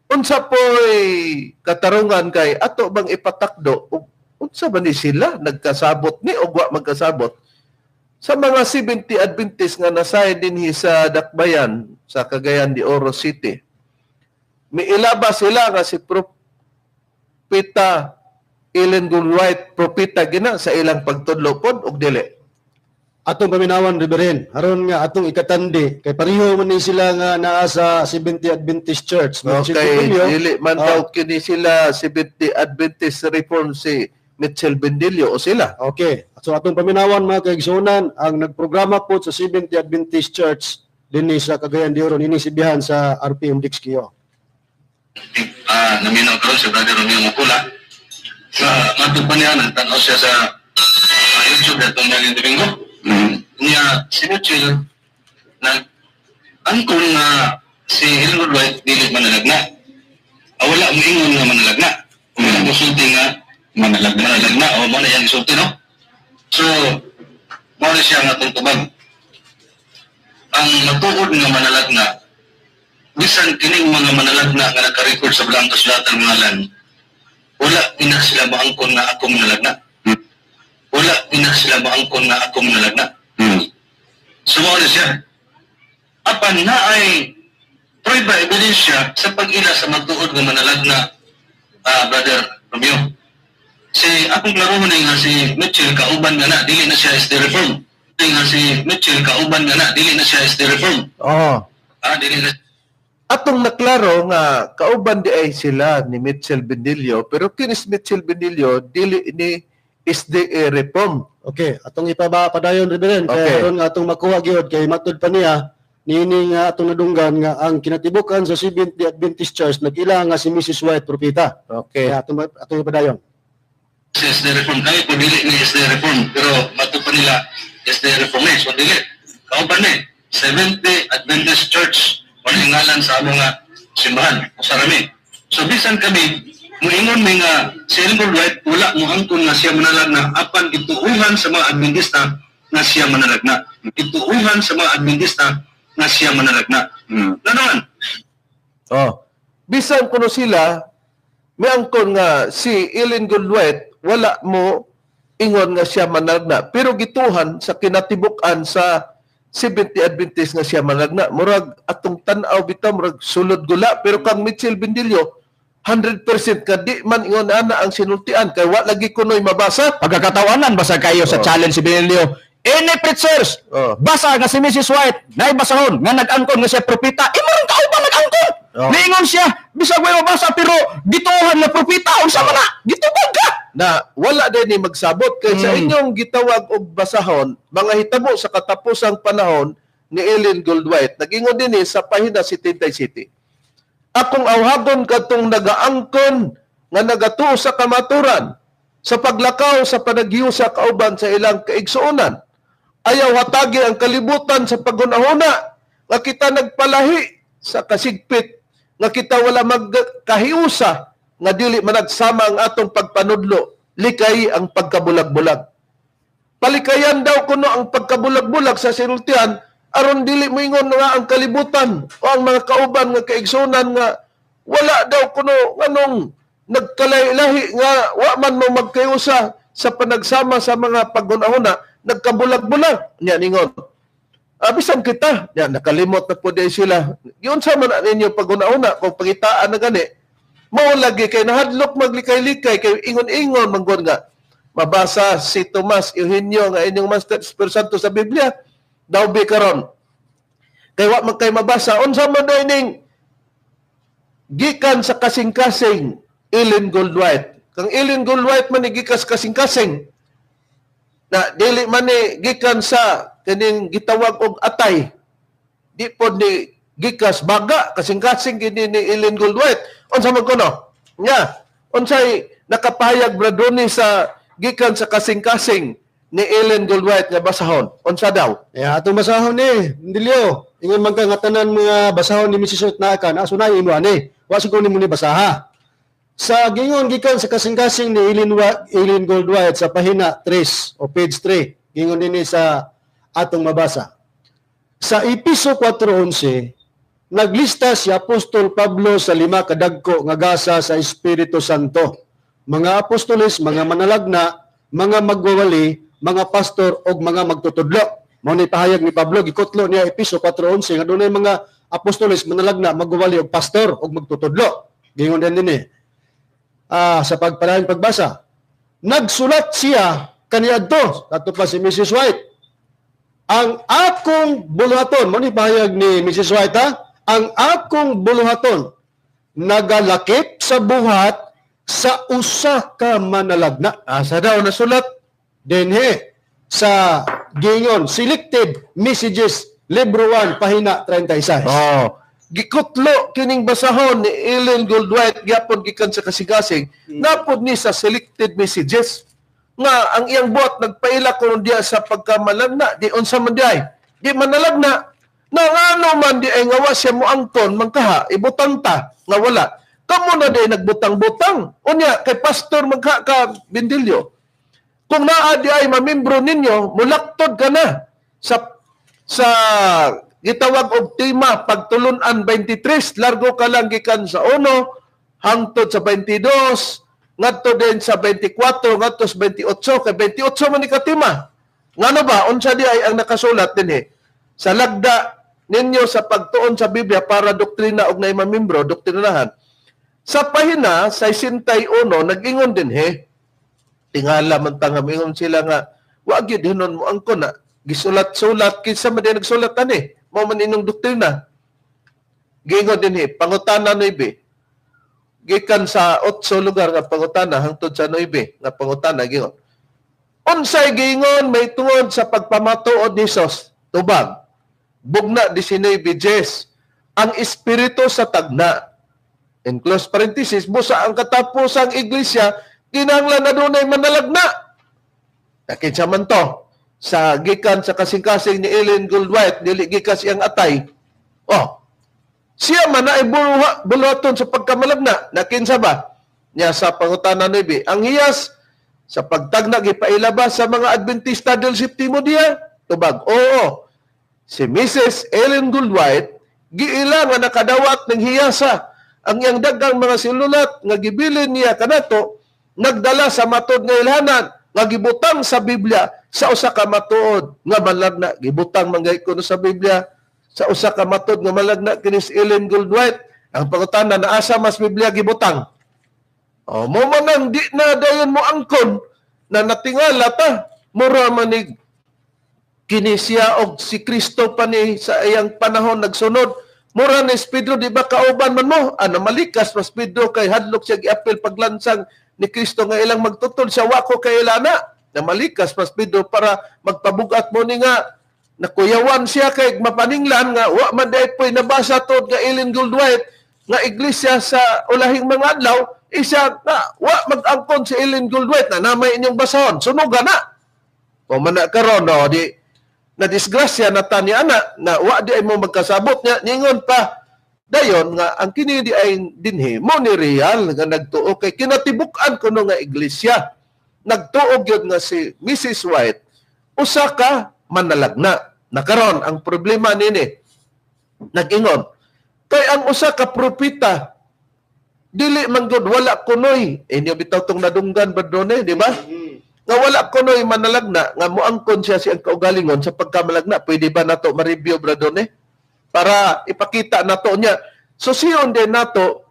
Unsa po'y katarungan kay ato bang ipatakdo ug unsa ba ni sila nagkasabot ni og wa magkasabot? Sa mga 70 Adventist nga nasay dinhi sa Dakbayan sa Cagayan de Oro City, miilaba sila nga si Propeta Ellen G. White propeta gina sa ilang pagtudlo pod og dili? Atong paminawan, Reverend, aron nga atong ikatandi kay pareho man ni sila nga naa sa 70 Adventist Church. Okay, dili man daw kini sila 70 Adventist Reform si Mitchell Bendillo o sila. Okay. So atong paminawan, mga kaigsuonan, ang nagprograma po sa 70 Adventist Church dinhi sa Cagayan de Oro nining sibihan sa RPM Dixkio. Naminaw karon si Brother Romeo Mukula. Sa matod pa niya, nagtanaw siya sa YouTube datong naging Domingo. Niya, si Mitchell, nag-angkon nga si Ellen White dili manalagna. Wala mo ingon nga manalagna. Wala mo sulti nga manalagna. Manalagna, o mo na yang sulti, no? So, mo na siya nga atong tubag. Ang matuod nga manalagna, bisan kining mga manalagna nga naka-record sa Balaang Kasulatan ngalan, wala gina sila maangkon nga ako manalagna. Wala gina sila maangkon nga ako manalagna. So, mo na siya. Apan na ay prueba ebidensya sa pag-ila sa matuod nga manalagna, Brother Romeo. Si akong klarohon nga si Mitchell kauban nga na, dili na siya SD Reform. Nga si Mitchell kauban nga na, dili na siya SD Reform. Oh. Dili na. Atong naklaro nga kauban di ay sila ni Mitchell Bendillo, pero kinis Mitchell Bendillo dili ni SDA Reform. Okay, atong ipapadayon, Reverend, kay aron nga atong makuha gyud kay matud pa niya niini nga atong nadunggan nga ang kinatibukan sa Seventh Day Adventist Church nagila nga si Mrs. White propeta. Okay. Kaya atong ipadayon. Si SD Reform kay ko dili ni SD Reform, pero matud pa nila SD Reform eh, so dili. Kauban ni Seventh Day Adventist Church wala ngalan sa among nga simbahan o sa rami. So bisan kami muingon mi nga si Ellen White wala moangkon nga siya manalagna, apan gituuhan sa mga Adventista nga siya manalagna. Gituuhan sa mga Adventista nga siya manalagna. Ganoon. Oh. Bisan kuno sila miangkon nga si Ellen G. White wala mo ingon nga siya manalagna, pero gituhan sa kinatibuk-an sa 70 Adventist nga siya manalagna. Murag atong tan-aw bitaw murag sulod gula, pero kang Mitchell Bendillo 100% ka di man ingon ana ang sinultian kay wa lagi kunoy mabasa. Pagkakatawanan basa kayo sa challenge si Bendillo. Any preachers, basa nga si Mrs. White, naibasahon nga nag-angkon nga siya propeta, imo rin kauban nag-angkon. Niingon siya, bisag way mabasa pero gituohan nga propeta, unsa man na? Gitubag ka. Na wala din ni magsabot kay sa inyong gitawag og basahon mga hitabo sa katapusang panahon ni Ellen G. White. Nagingon dinhi sa pahina 77. Akong awhagon kadtong nagaangkon nga nagatuo sa kamaturan sa paglakaw sa panaghiusa kauban sa ilang kaigsuonan. Ayaw hatagi ang kalibutan sa paghunahuna nga kita nagpalahi sa kasigpit nga kita wala magkahiusa nga dili managsama ang atong pagpanudlo, likay ang pagkabulag-bulag. Palikayan daw kuno ang pagkabulag-bulag sa sinultian aron dili moingon nga ang kalibutan o ang mga kauban nga kaigsunan nga wala daw kuno nganong nagkalahi-lahi nga wa man mo magkahiusa sa panagsama sa mga paghunahuna, nagkabulag-bulag niya ningon. Bisan kita, niya nakalimot na po di sila. Giunsa man na ninyo paghunahuna kung pangitaan na gani, mao lagi kay nahadlok maglikay-likay kay ingon-ingon manggod nga mabasa si Tomas Eugenio nga inyong Master Espiritu Santo sa Biblia daw bi karon kay wa man kay mabasa unsa man ning gikan sa kasing-kasing Ellen G. White. Kang Ellen G. White man ni gikas kasing-kasing na dili man ni gikan sa kining gitawag og atay, di pod ni gikas baga, kasing-kasing kini ni Ellen G. White. Unsa man kuno nya unsay nakapahayag Brad Ronnie sa gikan sa kasing-kasing ni Ellen G. White nga basahon? Unsa daw? Ya, atong basahon ni Bendillo. Ingon man ka nga tanan mga basahon ni Mrs. White naa ka, nasunay imo ani. Wa siguro nimo ni basaha. Sa gingon gikan sa kasing-kasing ni Ellen G. White sa pahina 3 o page 3, gingon dinhi sa atong mabasa. Sa Episo 4:11, naglista si Apostol Pablo sa 5 kadagko nga gasa sa Espiritu Santo. Mga apostoles, mga manalagna, mga magwawali, mga pastor og mga magtutudlo. Mao ni pahayag ni Pablo, gikutlo niya Epeso 4:11 nga dunay mga apostoles manalagna magwali og pastor og magtutudlo. Gingon din dinhi. Sa pagpadayon pagbasa, nagsulat siya kaniadto, ato pa si Mrs. White. Ang akong buluhaton, mao ni pahayag ni Mrs. White ha, ang akong buluhaton nagalakip sa buhat sa usa ka manalagna. Asa daw nasulat? Dinhi sa gingon Selected Messages, Libro 1, pahina 36. Oh, gikutlo kining basahon ni Ellen Gould White gyapon gikan sa kasigasing, napod ni sa Selected Messages nga ang iyang buhat nagpaila kuno diya sa pagkamalagna, di unsa man di ay di manalagna na ngano man di ay nga wa siya moangkon mangkaha ibutang ta nga wala kamo na di nagbutang-butang unya kay pastor mangka ka Bindilyo. Kung naa di ay mamimbro ninyo, mulaktod ka na sa gitawag og tema pagtulunan 23, largo ka lang gikan sa 1 hangtod sa 22, ngadto din sa 24, ngadto sa 28, kay 28 man ni ka tema. Ngano ba unsa di ay ang nakasulat dinhi? Sa lagda ninyo sa pagtuon sa Biblia para doktrina og nay mamimbro, doktrinahan. Sa pahina 61 nag-ingon dinhi, tingala man tanga mingon sila nga wa gyud hinon mo angkon na gisulat-sulat kinsa man di nagsulat ani mao man inyong doktrina. Gingon dinhi pangutana 9 gikan sa 8 lugar nga pangutana hangtod sa 9 nga pangutana gingon unsay gingon may tungod sa pagpamatuod ni Hesus? Tubag bugna 19 Jes ang espiritu sa tagna, in close parenthesis, busa ang katapusang iglesia kinahanglan na dunay manalagna. Nakinsa man to sa gikan sa kasing-kasing ni Ellen Gould White, dili gikan siyang atay. Oh, siya man na buluhaton sa pagkamalagna. Nakinsa ba? Niya sa pangutana 9, ang hiyas sa pagtagna gipailabas sa mga Adventista del Septimo Dia? Tubag, oo. Si Mrs. Ellen Gould White giila nga nakadawat ng hiyasa. Ang iyang daghang mga sinulat nga gibilin niya kanato nagdala sa matod nga ilhanan nga gibutang sa Biblia sa usa ka matuod nga malagna. Gibutang man gay kuno sa Biblia sa usa ka matuod nga malagna kini si Ellen Gould White. Ang pangutana naasa mas Biblia gibutang? O mo man ang di na dayon mo angkon na natingala ta mura manig kini siya og si Kristo pa ni sa iyang panahon nagsunod. Mura ni Pedro, di ba kauban man mo? Ano malikas mas Pedro kay hadlok siya giapil paglansang ni Kristo nga ilang magtutol siya wako kay ilana. Na malikas mas Pedro para magpabugat mo ni nga nakuyawan siya kay mapaninglan nga wa man day po'y nabasa tod nga Ellen Gould White nga iglesia sa ulahing mga adlaw isa na wa mag-angkon si Ellen Gould White na namay inyong basahon sunuga na. Kung man na karon no di na disgrasya na tani ana na wa di ay mo magkasabot niya ningon pa dayon nga ang kini di ay dinhi mo ni real nga nagtuo kay kinatibuk-an kuno nga iglesia nagtuo gyud nga si Mrs. White usa ka manalagna. Nakaron ang problema nini nag-ingon kay ang usa ka propeta dili man gud wala kunoy inyo bitaw tong nadunggan badone di ba? Nga wala kunoy manalagna nga moangkon siya siyang kaugalingon sa pagkamalagna. Pwede ba nato ma-review bradone para ipakita nato niya? So siyon din nato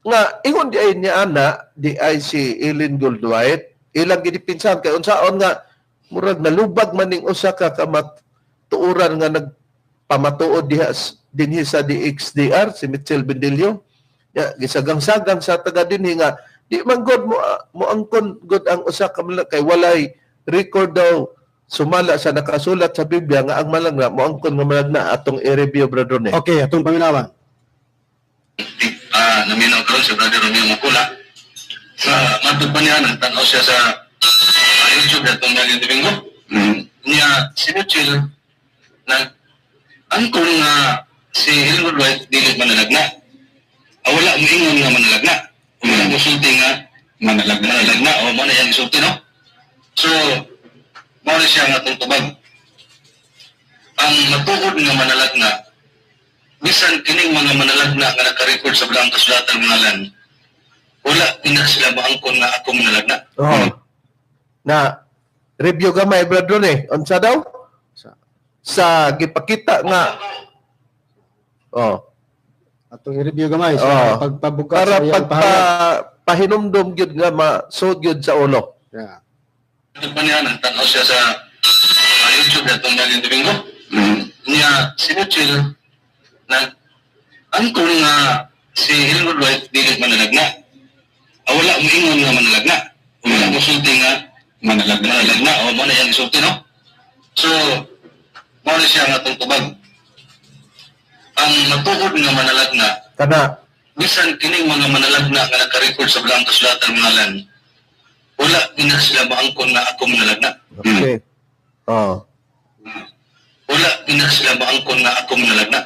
nga ingon di ay niya ana di ay si Ellen Gould White ilang gidipinsan kay unsaon nga murag nalubag man ning usa ka kamatuoran nga nagpamatuod diha dinhi sa DXDR si Mitchell Bendillo. Ya gisagang-sagang sa taga dinhi nga di man god mo moangkon god ang usa ka kay walay record daw sumala sa nakasulat sa Biblia nga ang malagna moangkon nga malagna atong i-review brother ne. Okay, atong paminawan. Naminaw karon si Brother Romeo Makula. Sa matod pa niya nagtan-aw siya sa YouTube atong galing Domingo. Niya si Mitchell nag angkon nga si Ellen Gould White dili manalagna. Wala moingon nga manalagna. Wala mo sulti nga manalagna. Manalagna o mo na yang sulti no. So mao na siya nga atong tubag. Ang matuod nga manalagna bisan kining mga manalagna nga naka-record sa Balaang Kasulatan mga lan, wala pina sila maangkon nga ako manalagna. Oh. Na Review gamay, Brad Ronnie. Unsa daw? Sa gipakita nga oh, Atong i-review gamay sa Oh. pagpabuka para sa iyang pagpa pahayag. pahinumdum gyud nga masud gyud sa ulo. Yeah. Ito pa niya, nagtanaw siya sa YouTube na itong naging Domingo. Niya, si Mitchell, nag-angkon nga si Hilbert White dili manalagna. Ah, wala mo ingon nga manalagna. Wala mo sulti nga manalagna. Manalagna, o mo na iyang isulti, no? So, mo na siya nga itong tubag. Ang matuod nga manalagna, Kana bisan kining mga manalagna nga naka-record sa Balaang Kasulatan ngalan, wala gina sila maangkon nga ako manalagna. Okay. Oh. Wala gina sila maangkon nga ako manalagna.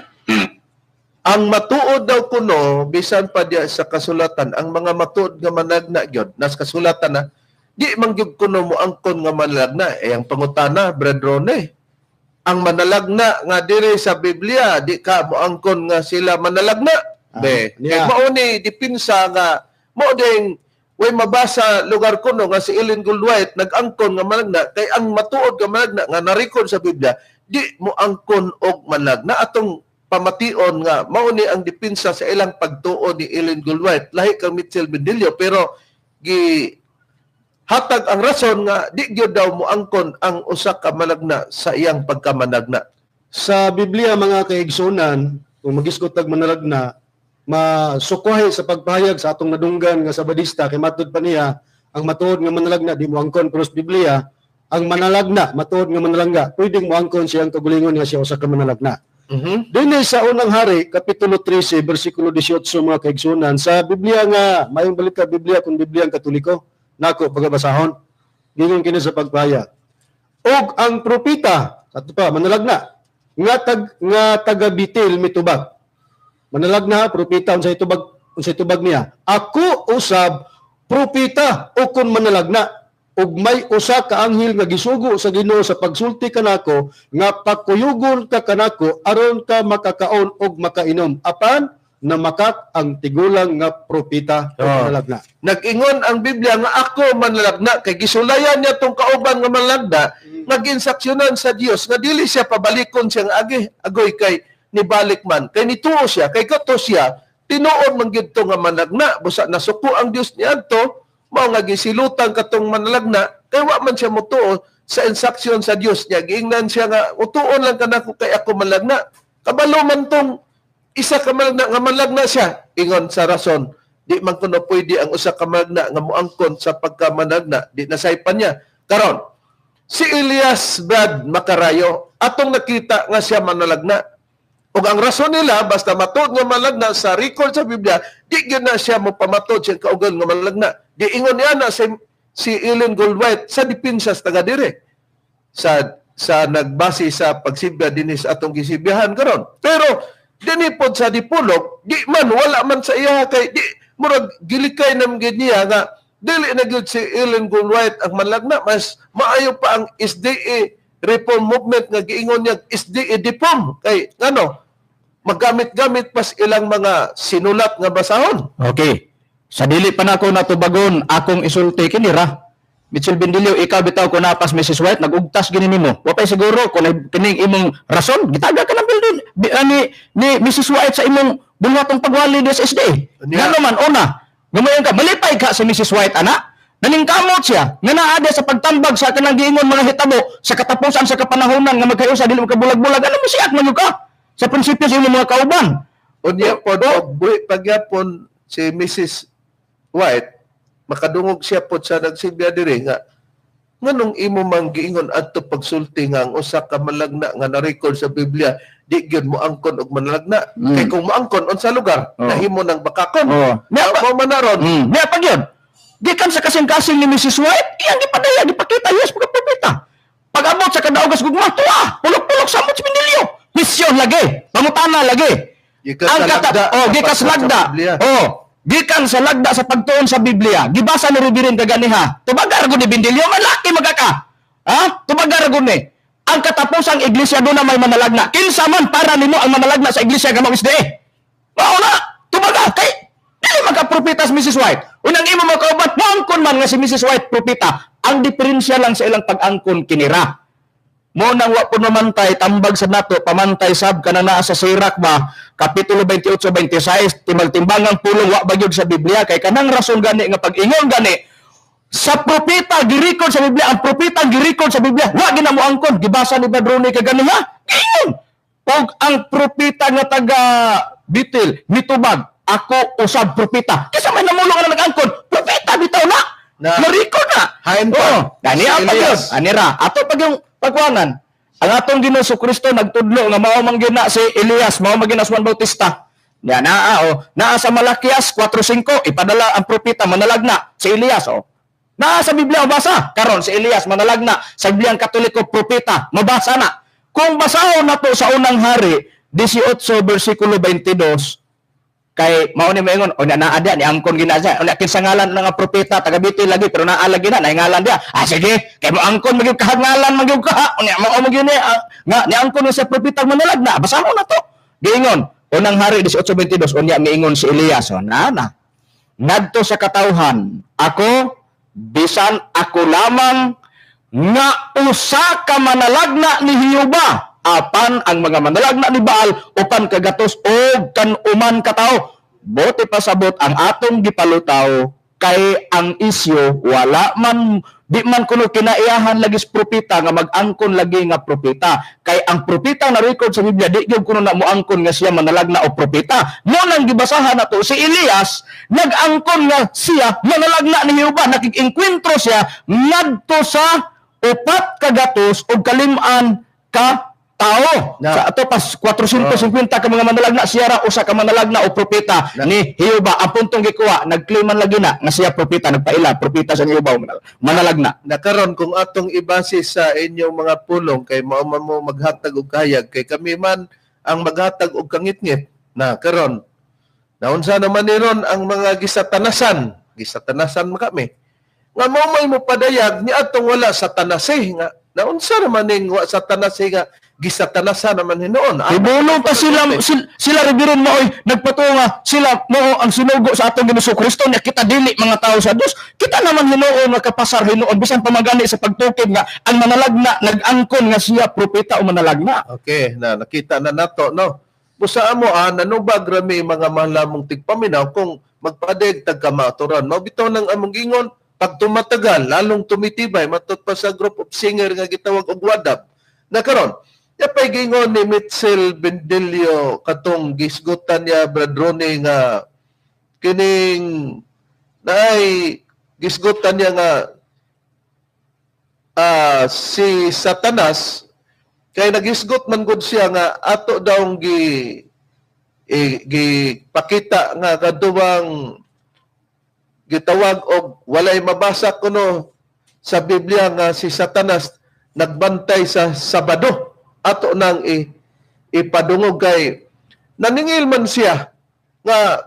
Ang matuod daw kuno bisan pa diya sa kasulatan, ang mga matuod nga manalagna gyud nas kasulatan na di man gyud kuno moangkon nga manalagna. Eh ang pangutana, Brad Rone, ang manalagna nga diri sa Biblia di ka moangkon nga sila manalagna? Be, kay mao ni dipinsa nga mao ding way mabasa lugar kuno nga si Ellen Goldwhite nag-angkon nga manalagna, kay ang matuod nga manalagna nga na-record sa Biblia di mo angkon og manalagna. Atong pamation nga mao ni ang dipinsa sa ilang pagtuo ni Ellen Goldwhite lahi kang Mitchell Bendillo, pero gi hatag ang rason nga di gyud daw moangkon ang usa ka managna sa iyang pagkamanagna. Sa Biblia, mga kaigsunan, kung magisgot tag manalagna, masukwahi sa pagpahayag sa atong nadunggan nga Sabadista, kay matud pa niya ang matuod nga manalagna di moangkon, pero sa Biblia ang manalagna, matuod nga manalangga, pwedeng moangkon siyang kagulingon nga siya usa ka manalagna. Dinhi sa Unang Hari, Kapitulo 13, versikulo 18, mga kaigsunan, sa Biblia nga, mayong balik ka Biblia kung Biblia ang Katoliko, nako pagabasahon, gingon kini sa pagpahayag. Og ang propeta, ato pa, manalagna, nga taga Bitil mitubag. Manalagna, propeta, unsay tubag niya? Ako usab propeta ukon manalagna, ug may usa ka anghel nga gisugo sa Ginoo sa pagsulti kanako nga pakuyugon ka kanako aron ka makakaon og makainom, apan namakak ang tigulang nga propeta o manalagna. Nag-ingon ang Biblia nga ako manalagna kay gisulayan niya tong kauban nga manalagna nga giinsaksyonan sa Dios nga dili siya pabalikon siyang agi agoy kay nibalik man kay nituo siya kay kato siya tinuod man gyud to nga manalagna, busa nasuko ang Dios niadto, mao nga gisilutan katong manalagna kay wa man siya motuo sa instruction sa Dios niya. Giingnan siya nga utuon lang kanako kay ako manalagna, kabalo man tong isa ka manalagna nga manalagna siya. Ingon sa rason, di man kuno pwede ang usa ka manalagna nga moangkon sa pagkamanalagna, di nasaypan niya. Karon si Elias, Brad Makarayo, atong nakita nga siya manalagna, ug ang rason nila basta matuod nga manalagna sa record sa Biblia, di gyud na siya mopamatod siyang kaugal nga manalagna. Di ingon niya na si Ellen Goldwhite sa dipinsa sa taga dire sa nagbase sa pagsibya dinhi sa atong gisibyahan karon. Pero dinhi pod sa Dipolog, di man wala man sa iya kay di murag gilikay na gyud niya nga dili na gyud si Ellen Goldwhite ang manlagna, mas maayo pa ang SDA Reform Movement nga giingon niya SDA Deform kay ngano maggamit-gamit pas ilang mga sinulat nga basahon. Okay. Sa dili pa nako natubagon akong isulti kini ra. Mitchell Bendilio, ikaw bitaw ko napas Mrs. White nagugtas gini nimo. Wa pay siguro kung kining imong rason gitaga ka ng building ni Mrs. White sa imong buhatong pagwali des SDA. Ngano man una, gumayon ka malipay ka sa Mrs. White ana. Naningkamot siya nga naa sa pagtambag sa kanang giingon mga hitabo sa katapusan sa kapanahonan nga magkayusa dili makabulag-bulag. Ano mo siya man ka sa prinsipyo sa imong mga kauban. Unya pod buhi pagyapon si Mrs. White, makadungog siya pod sa nagsibya diri nga nganong imo man giingon adto pagsulti nga ang usa ka malagna nga na-record sa Biblia di gyud moangkon og manalagna. Kay kung moangkon unsa lugar nahimo ng bakakon. Mao man na ron. Niya pa gyud. Gikan sa kasing-kasing ni Mrs. White, iyang gipadaya gipakita yes pagkapita. Pag-abot sa kadaugas gugma tuwa, pulok-pulok sa amot si Bendilio. Misyon lagi, pangutana lagi. Gikan sa Ang lagda oh, sa gikan sa pagtuon sa lagda. Biblia. Oh, gikan sa lagda sa pagtuon sa Biblia. Gibasa ni Reverend kaganiha. Tubagar gud ni Bendilio, malaki magaka. Ha? Tubagar gud ni. Ang katapusang iglesia doon na may manalagna. Kinsa man para nimo ang manalagna sa iglesia gamang SDA. Mao na, tubaga kay dili magkapropetas Mrs. White. Unang imo mga kauban moangkon man nga si Mrs. White propeta. Ang diferensya lang sa ilang pag-angkon kinira. Mo nang wa po mamantay tambag sa nato pamantay sab kana naa sa Sirach ba kapitulo 28-26 timag-timbangang pulong wa ba gyud sa Biblia kay kanang rason gani nga pag-ingon gani sa propeta girecord sa Biblia, ang propeta girecord sa Biblia wa gina mo angkon, gibasa ni Badrone kay ganiha ingon og ang propeta nga taga Bitil mitubag ako usab propeta, kaysa may namulong nga nag-angkon propeta bitaw na na-record na. Hain pa. Oo, gani Si ang pag Elias. Anira, ato pag yung pagkuanan, ang atong Ginoo Kristo nagtudlo nga mao man gyud na si Elias, mao man gyud na si Juan Bautista. Ya naa oh, naa sa Malakias 4:5 ipadala ang propeta manalagna si Elias oh. Naa sa Biblia basa karon si Elias manalagna sa Bibliang Katoliko propeta mabasa na. Kung basahon nato sa Unang Hari 18 bersikulo 22 kay mao ni moingon o naa dia ni angkon gina siya unya kinsa ngalan nga propeta taga Bitil lagi pero naa lagi na naingalan dia, ah sige kay mo angkon magyud ka ngalan magyud ka unya mao magyud ni nga ni angkon sa propeta manalagna basahon na to giingon Unang Hari 18:22 unya miingon si Elias o na na ngadto sa katawhan ako bisan ako lamang nga usa ka manalagna ni Jehova apan ang mga manalagna ni Baal upan kagatos og kanuman katawo. Bote pasabot ang atong gipalutaw kay ang isyo wala man di man kuno kinaiyahan lagi sa propeta nga mag-angkon lagi nga propeta kay ang propeta na record sa Biblia di gyud kuno na moangkon nga siya manalagna o propeta. Mo nang gibasahan nato si Elias nag-angkon nga siya manalagna ni Jehova, nakig-engkwentro siya ngadto sa 400 og 500 ka tao. Na. Sa ato pas 450 ka mga manalagna siya ra usa ka manalagna o propeta Na. ni Jehova. Ang puntong gikuha nagclaim man lagi na nga siya propeta, nagpaila propeta sa Jehova manalagna. Na karon kung atong ibase sa inyong mga pulong kay mao man mo maghatag og kahayag kay kami man ang maghatag og kangitngit na karon naunsa naman ni ron ang mga gisatanasan, gisatanasan man kami nga mao may mopadayag ni atong wala sa tanase nga naunsa naman ning wa sa tanase nga gisatanasan naman hinuon. Ibulong pa sila sila Reverend maoy nagpatuo nga sila mao ang sinugo sa atong Ginoo Kristo nya kita dili mga tao sa Dios. Kita naman hinuon nga kapasar hinuon bisan pamagani sa pagtukib nga ang manalagna nag-angkon nga siya propeta o manalagna. Okay, na nakita na nato no. Busa amo nanubag rami mga mahal mong tigpaminaw kung magpadeg tagkamaturan. Mao bitaw nang among gingon pag tumatagal lalong tumitibay matud pa sa group of singer nga gitawag og wadab. Na karon yapay gingon ni Mitchell Bendelio katong gisgutan niya Brad Ronnie nga kining naay gisgutan niya nga si Satanas kay nagisgot man gud siya nga ato daw gi gipakita nga kaduwang gitawag og walay mabasa kuno sa Biblia nga si Satanas nagbantay sa Sabado. Ato nang ipadungog kay naningil man siya nga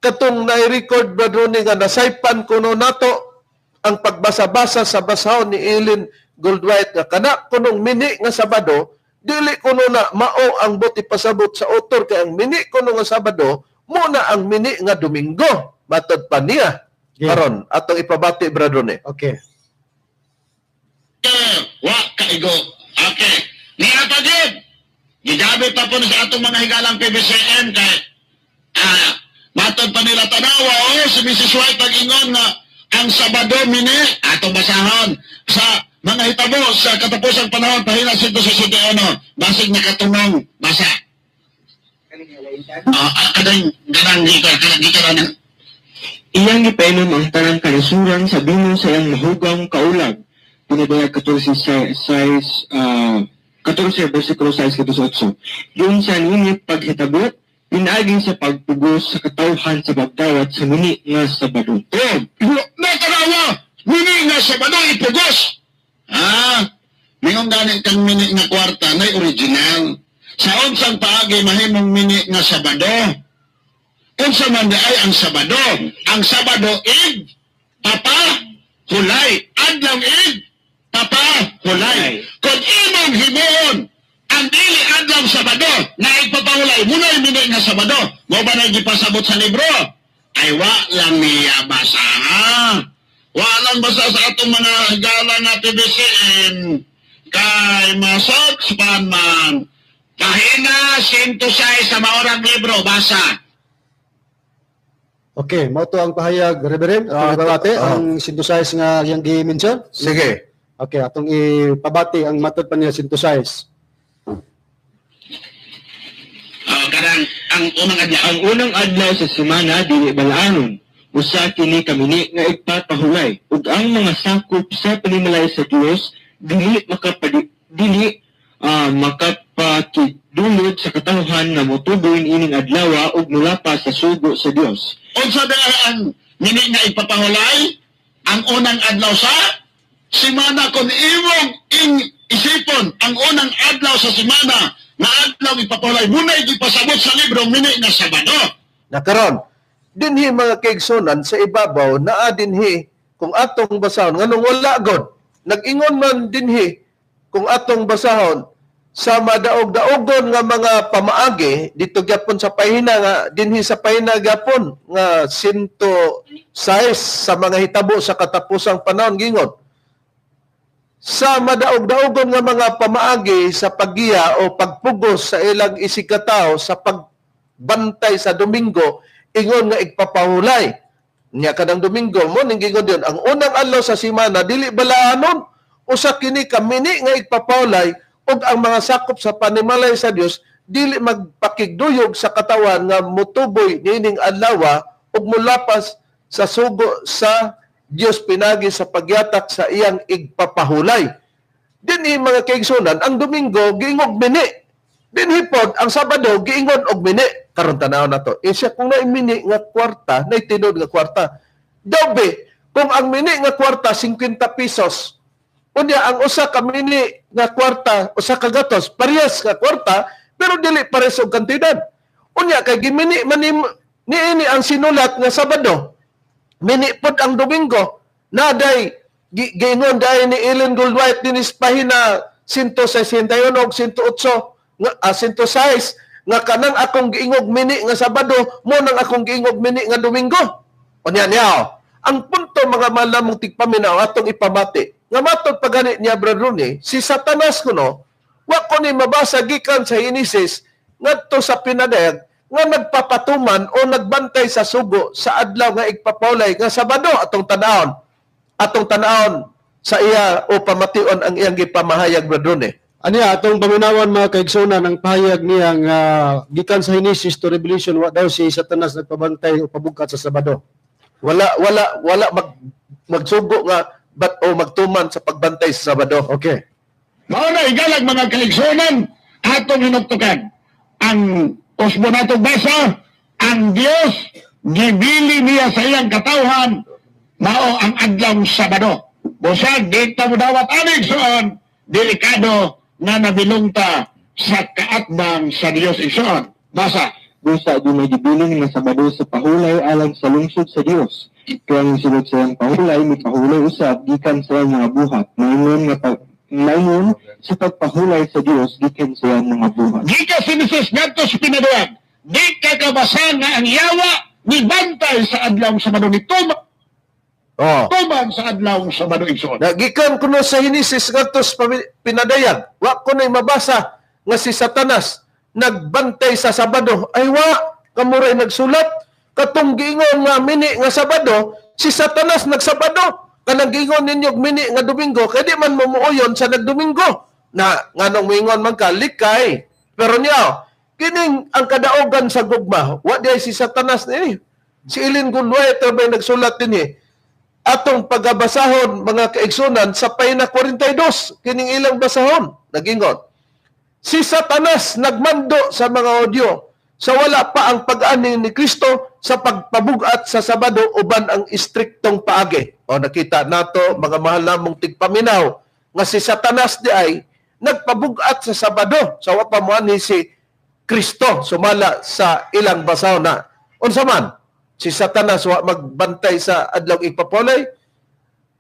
katong nai-record Brad Ronnie nga nasaypan kuno nato ang pagbasa-basa sa basahon ni Ellen Goldwhite nga kana kunong mini nga Sabado dili kuno na mao ang buot ipasabot sa author kay ang mini kuno nga Sabado mo na ang mini nga Domingo matod pa niya. Yeah. Karon atong ipabati Brad Ronnie. Okay. Wa kaigo. Okay. Niya pa gid. Gigabi pa po sa atong mga higalang PBCM kay matod pa nila tanawa oh, si Mrs. White pag-ingon nga ang Sabado mini atong basahon sa mga hitabo sa katapusang panahon pahina 161 basig nakatunong basa. Kadang ganang gikan ganang Iyang gipainom ang tanang kanasuran sa bino sa iyang mahugang kaulag. Pinadayag 14 versikulo 6 8. Yun sa nini paghitabot, pinaagi sa pagpugos sa katawhan sa pagdawat sa mini nga Sabado. Oh, natanawa, mini nga Sabado ipugos. Mingon gani kang mini nga kwarta nay original. Sa unsang paagi mahimong mini nga Sabado? Unsa man di ay ang Sabado? Ang Sabado ig papa hulay, adlaw ig papa hulay. Kung imong himuon ang dili adlaw Sabado na igpapahulay, munay mini nga Sabado. Mo ba na gipasabot sa libro? Ay wa lang niya basa, ha? Wa lang basa sa atong mga higala nga PBCN kay masogspan man. Pahina 106 sa maorang libro, basa. Okay, mao to ang pahayag, Reverend. Atong ipabati ang 106 nga iyang gi-mention. Sige. Okay, atong ipabati ang matod pa niya 106. Karang ang unang adlaw. Ang unang adlaw sa semana dili balaanon. Usa kini kamini nga igpapahulay ug ang mga sakop sa panimalay sa Dios dili dili makapakidulod sa katawhan nga motuboy ining adlaw ug mulapas sa sugo sa Dios. Unsa ba ang mini nga igpapahulay? Ang unang adlaw sa semana. Kung imong isipon ang unang adlaw sa semana nga adlaw ipapahulay, munay gipasabot sa libro mini nga Sabado. Nakaron, dinhi mga kaigsunan sa ibabaw naa dinhi kung atong basahon nganong wala god. Nag-ingon man dinhi kung atong basahon sa madaog-daogon nga mga pamaagi dito gyapon sa pahina nga dinhi sa pahina gyapon nga 106 sa mga hitabo sa katapusang panahon gingon. Sa madaog-daogon nga mga pamaagi sa paggiya o pagpugos sa ilang isigkatao sa pagbantay sa Domingo, ingon nga igpapahulay. Nya kadang Domingo mo ning gingon diyon ang unang adlaw sa semana dili balaanon, usa kini kamini nga igpapahulay ug ang mga sakop sa panimalay sa Dios dili magpakigduyog sa katawan nga motuboy niining adlaw ug molapas sa sugo sa Dios pinagi sa pagyatak sa iyang igpapahulay. Dinhi mga kaigsunan, ang Domingo giingog mini. Dinhi pod ang Sabado giingon og mini. Karon tan-aw na to. Siya kung naay mini nga kwarta, naay tinuod nga kwarta. Dobe, kung ang mini nga kwarta 50 pesos, unya ang usa ka mini nga kwarta, usa ka gatos, parehas nga kwarta, pero dili parehas og kantidad. Unya kay gimini man niini ang sinulat nga Sabado. Mini pod ang Domingo. Naday giingon dahil ni Ellen Goldwhite dinis pahina 161 og 108 nga 106 nga kanang akong giingog mini nga Sabado mo nang akong giingog mini nga Domingo. Unya niya. Ang punto mga malamong tigpaminaw atong ipamati nga matod pagani niya Brad Rooney, si Satanas kuno wa ko ni mabasa gikan sa Genesis ngadto sa pinadayag nga nagpapatuman o nagbantay sa sugo sa adlaw nga igpapawlay nga Sabado. Atong tan-awon sa iya o pamation ang iyang gipamahayag, Brad Rooney. Aniya atong paminawan mga kaigsunan ang pahayag niya nga gikan sa Genesis to Revelation wa daw si Satanas nagpabantay o pabugkat sa Sabado. Wala magsugo nga bat o magtuman sa pagbantay sa Sabado. Okay. Mao na igalag mga kaigsunan atong hinugtukan. Ang usbo natong basa, ang Dios gibili niya sa iyang katawhan mao ang adlaw Sabado. Busag di ta modawat ani igsoon, delikado nga nabilungta sa kaatbang sa Dios igsoon. Basa. Busa di may gibilin nga Sabado sa pahulay alang sa lungsod sa Dios. Kaya ang sulod sa iyang pahulay, mipahulay usab gikan sa iyang mga buhat. Maingon sa pagpahulay sa Dios gikan sa iyang mga buhat. Gikan si Jesus ngadto sa pinaduan, di ka kabasa nga ang yawa nibantay sa adlaw Sabado ni tuman sa adlaw Sabado igsoon. Gikan kuno sa Genesis ngadto sa pinadayag, wa ko nay mabasa nga si Satanas nagbantay sa Sabado. Ay wa, kamuray nagsulat katong giingon nga mini nga Sabado, si Satanas nagsabado. Kanang giingon ninyo mini nga Domingo, kay di man mumuuyon sa nagdomingo. Na nganong moingon man ka likay. Pero niya, kining ang kadaogan sa gugma, wa di ay si Satanas niini. Si Ellen Goldwhite may nagsulat dinhi. Atong pagabasahon mga kaigsunan sa pahina 42, kining ilang basahon, nagingon. Si Satanas nagmando sa mga Hudyo sa wala pa ang pag-ani ni Kristo sa pagpabugat sa Sabado uban ang istriktong paagi. O nakita nato mga mahal namong tigpaminaw nga si Satanas di ay nagpabugat sa Sabado sa wa pa moani si Kristo sumala sa ilang basahon na. Unsa man si Satanas wa magbantay sa adlaw ipapolay?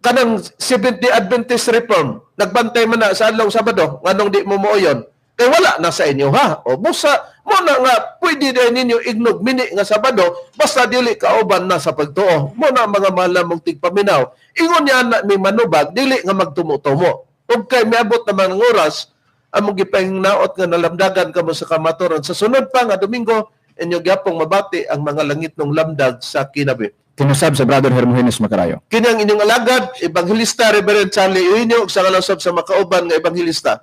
Kanang Seventh-day Adventist Reform nagbantay man na sa adlaw Sabado, nganong di mo mooyon? Kay wala na sa inyo ha. O busa mo Mo na nga pwede din ninyo ignog mini nga Sabado basta dili kauban na sa pagtuo. Mo na mga mahal namong tigpaminaw. Ingon niya na may manubag dili nga magtumo-tumo. Ug kay miabot naman ang oras among gipahingnaot nga nalamdagan kamo sa kamaturan sa sunod pa nga Domingo, inyo gyapong mabati ang mga langitnong lamdag sa kinabuhi. Kinusab sa Brother Hermogenes Macarayo. Kini ang inyong alagad, Ebanghelista Reverend Charlie Eugenio, ug sa ngalan sa makauban nga ebanghelista.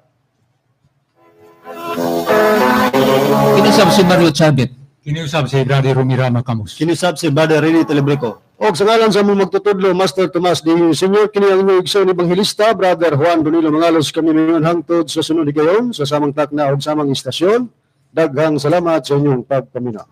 Kinusab si Mario Chavit. Kiniusab si Brother Romirama Camus. Kinusab si Brother Rene Telebrico. Og sa ngalan sa among magtutudlo, Master Tomas D. Senior, kini ang inyong igsoon ebanghelista, Brother Juan Donilo Mangalos, kami ngayon hangtod sa sunod higayon sa samang takna og samang istasyon. Daghang salamat sa inyong pagpaminaw.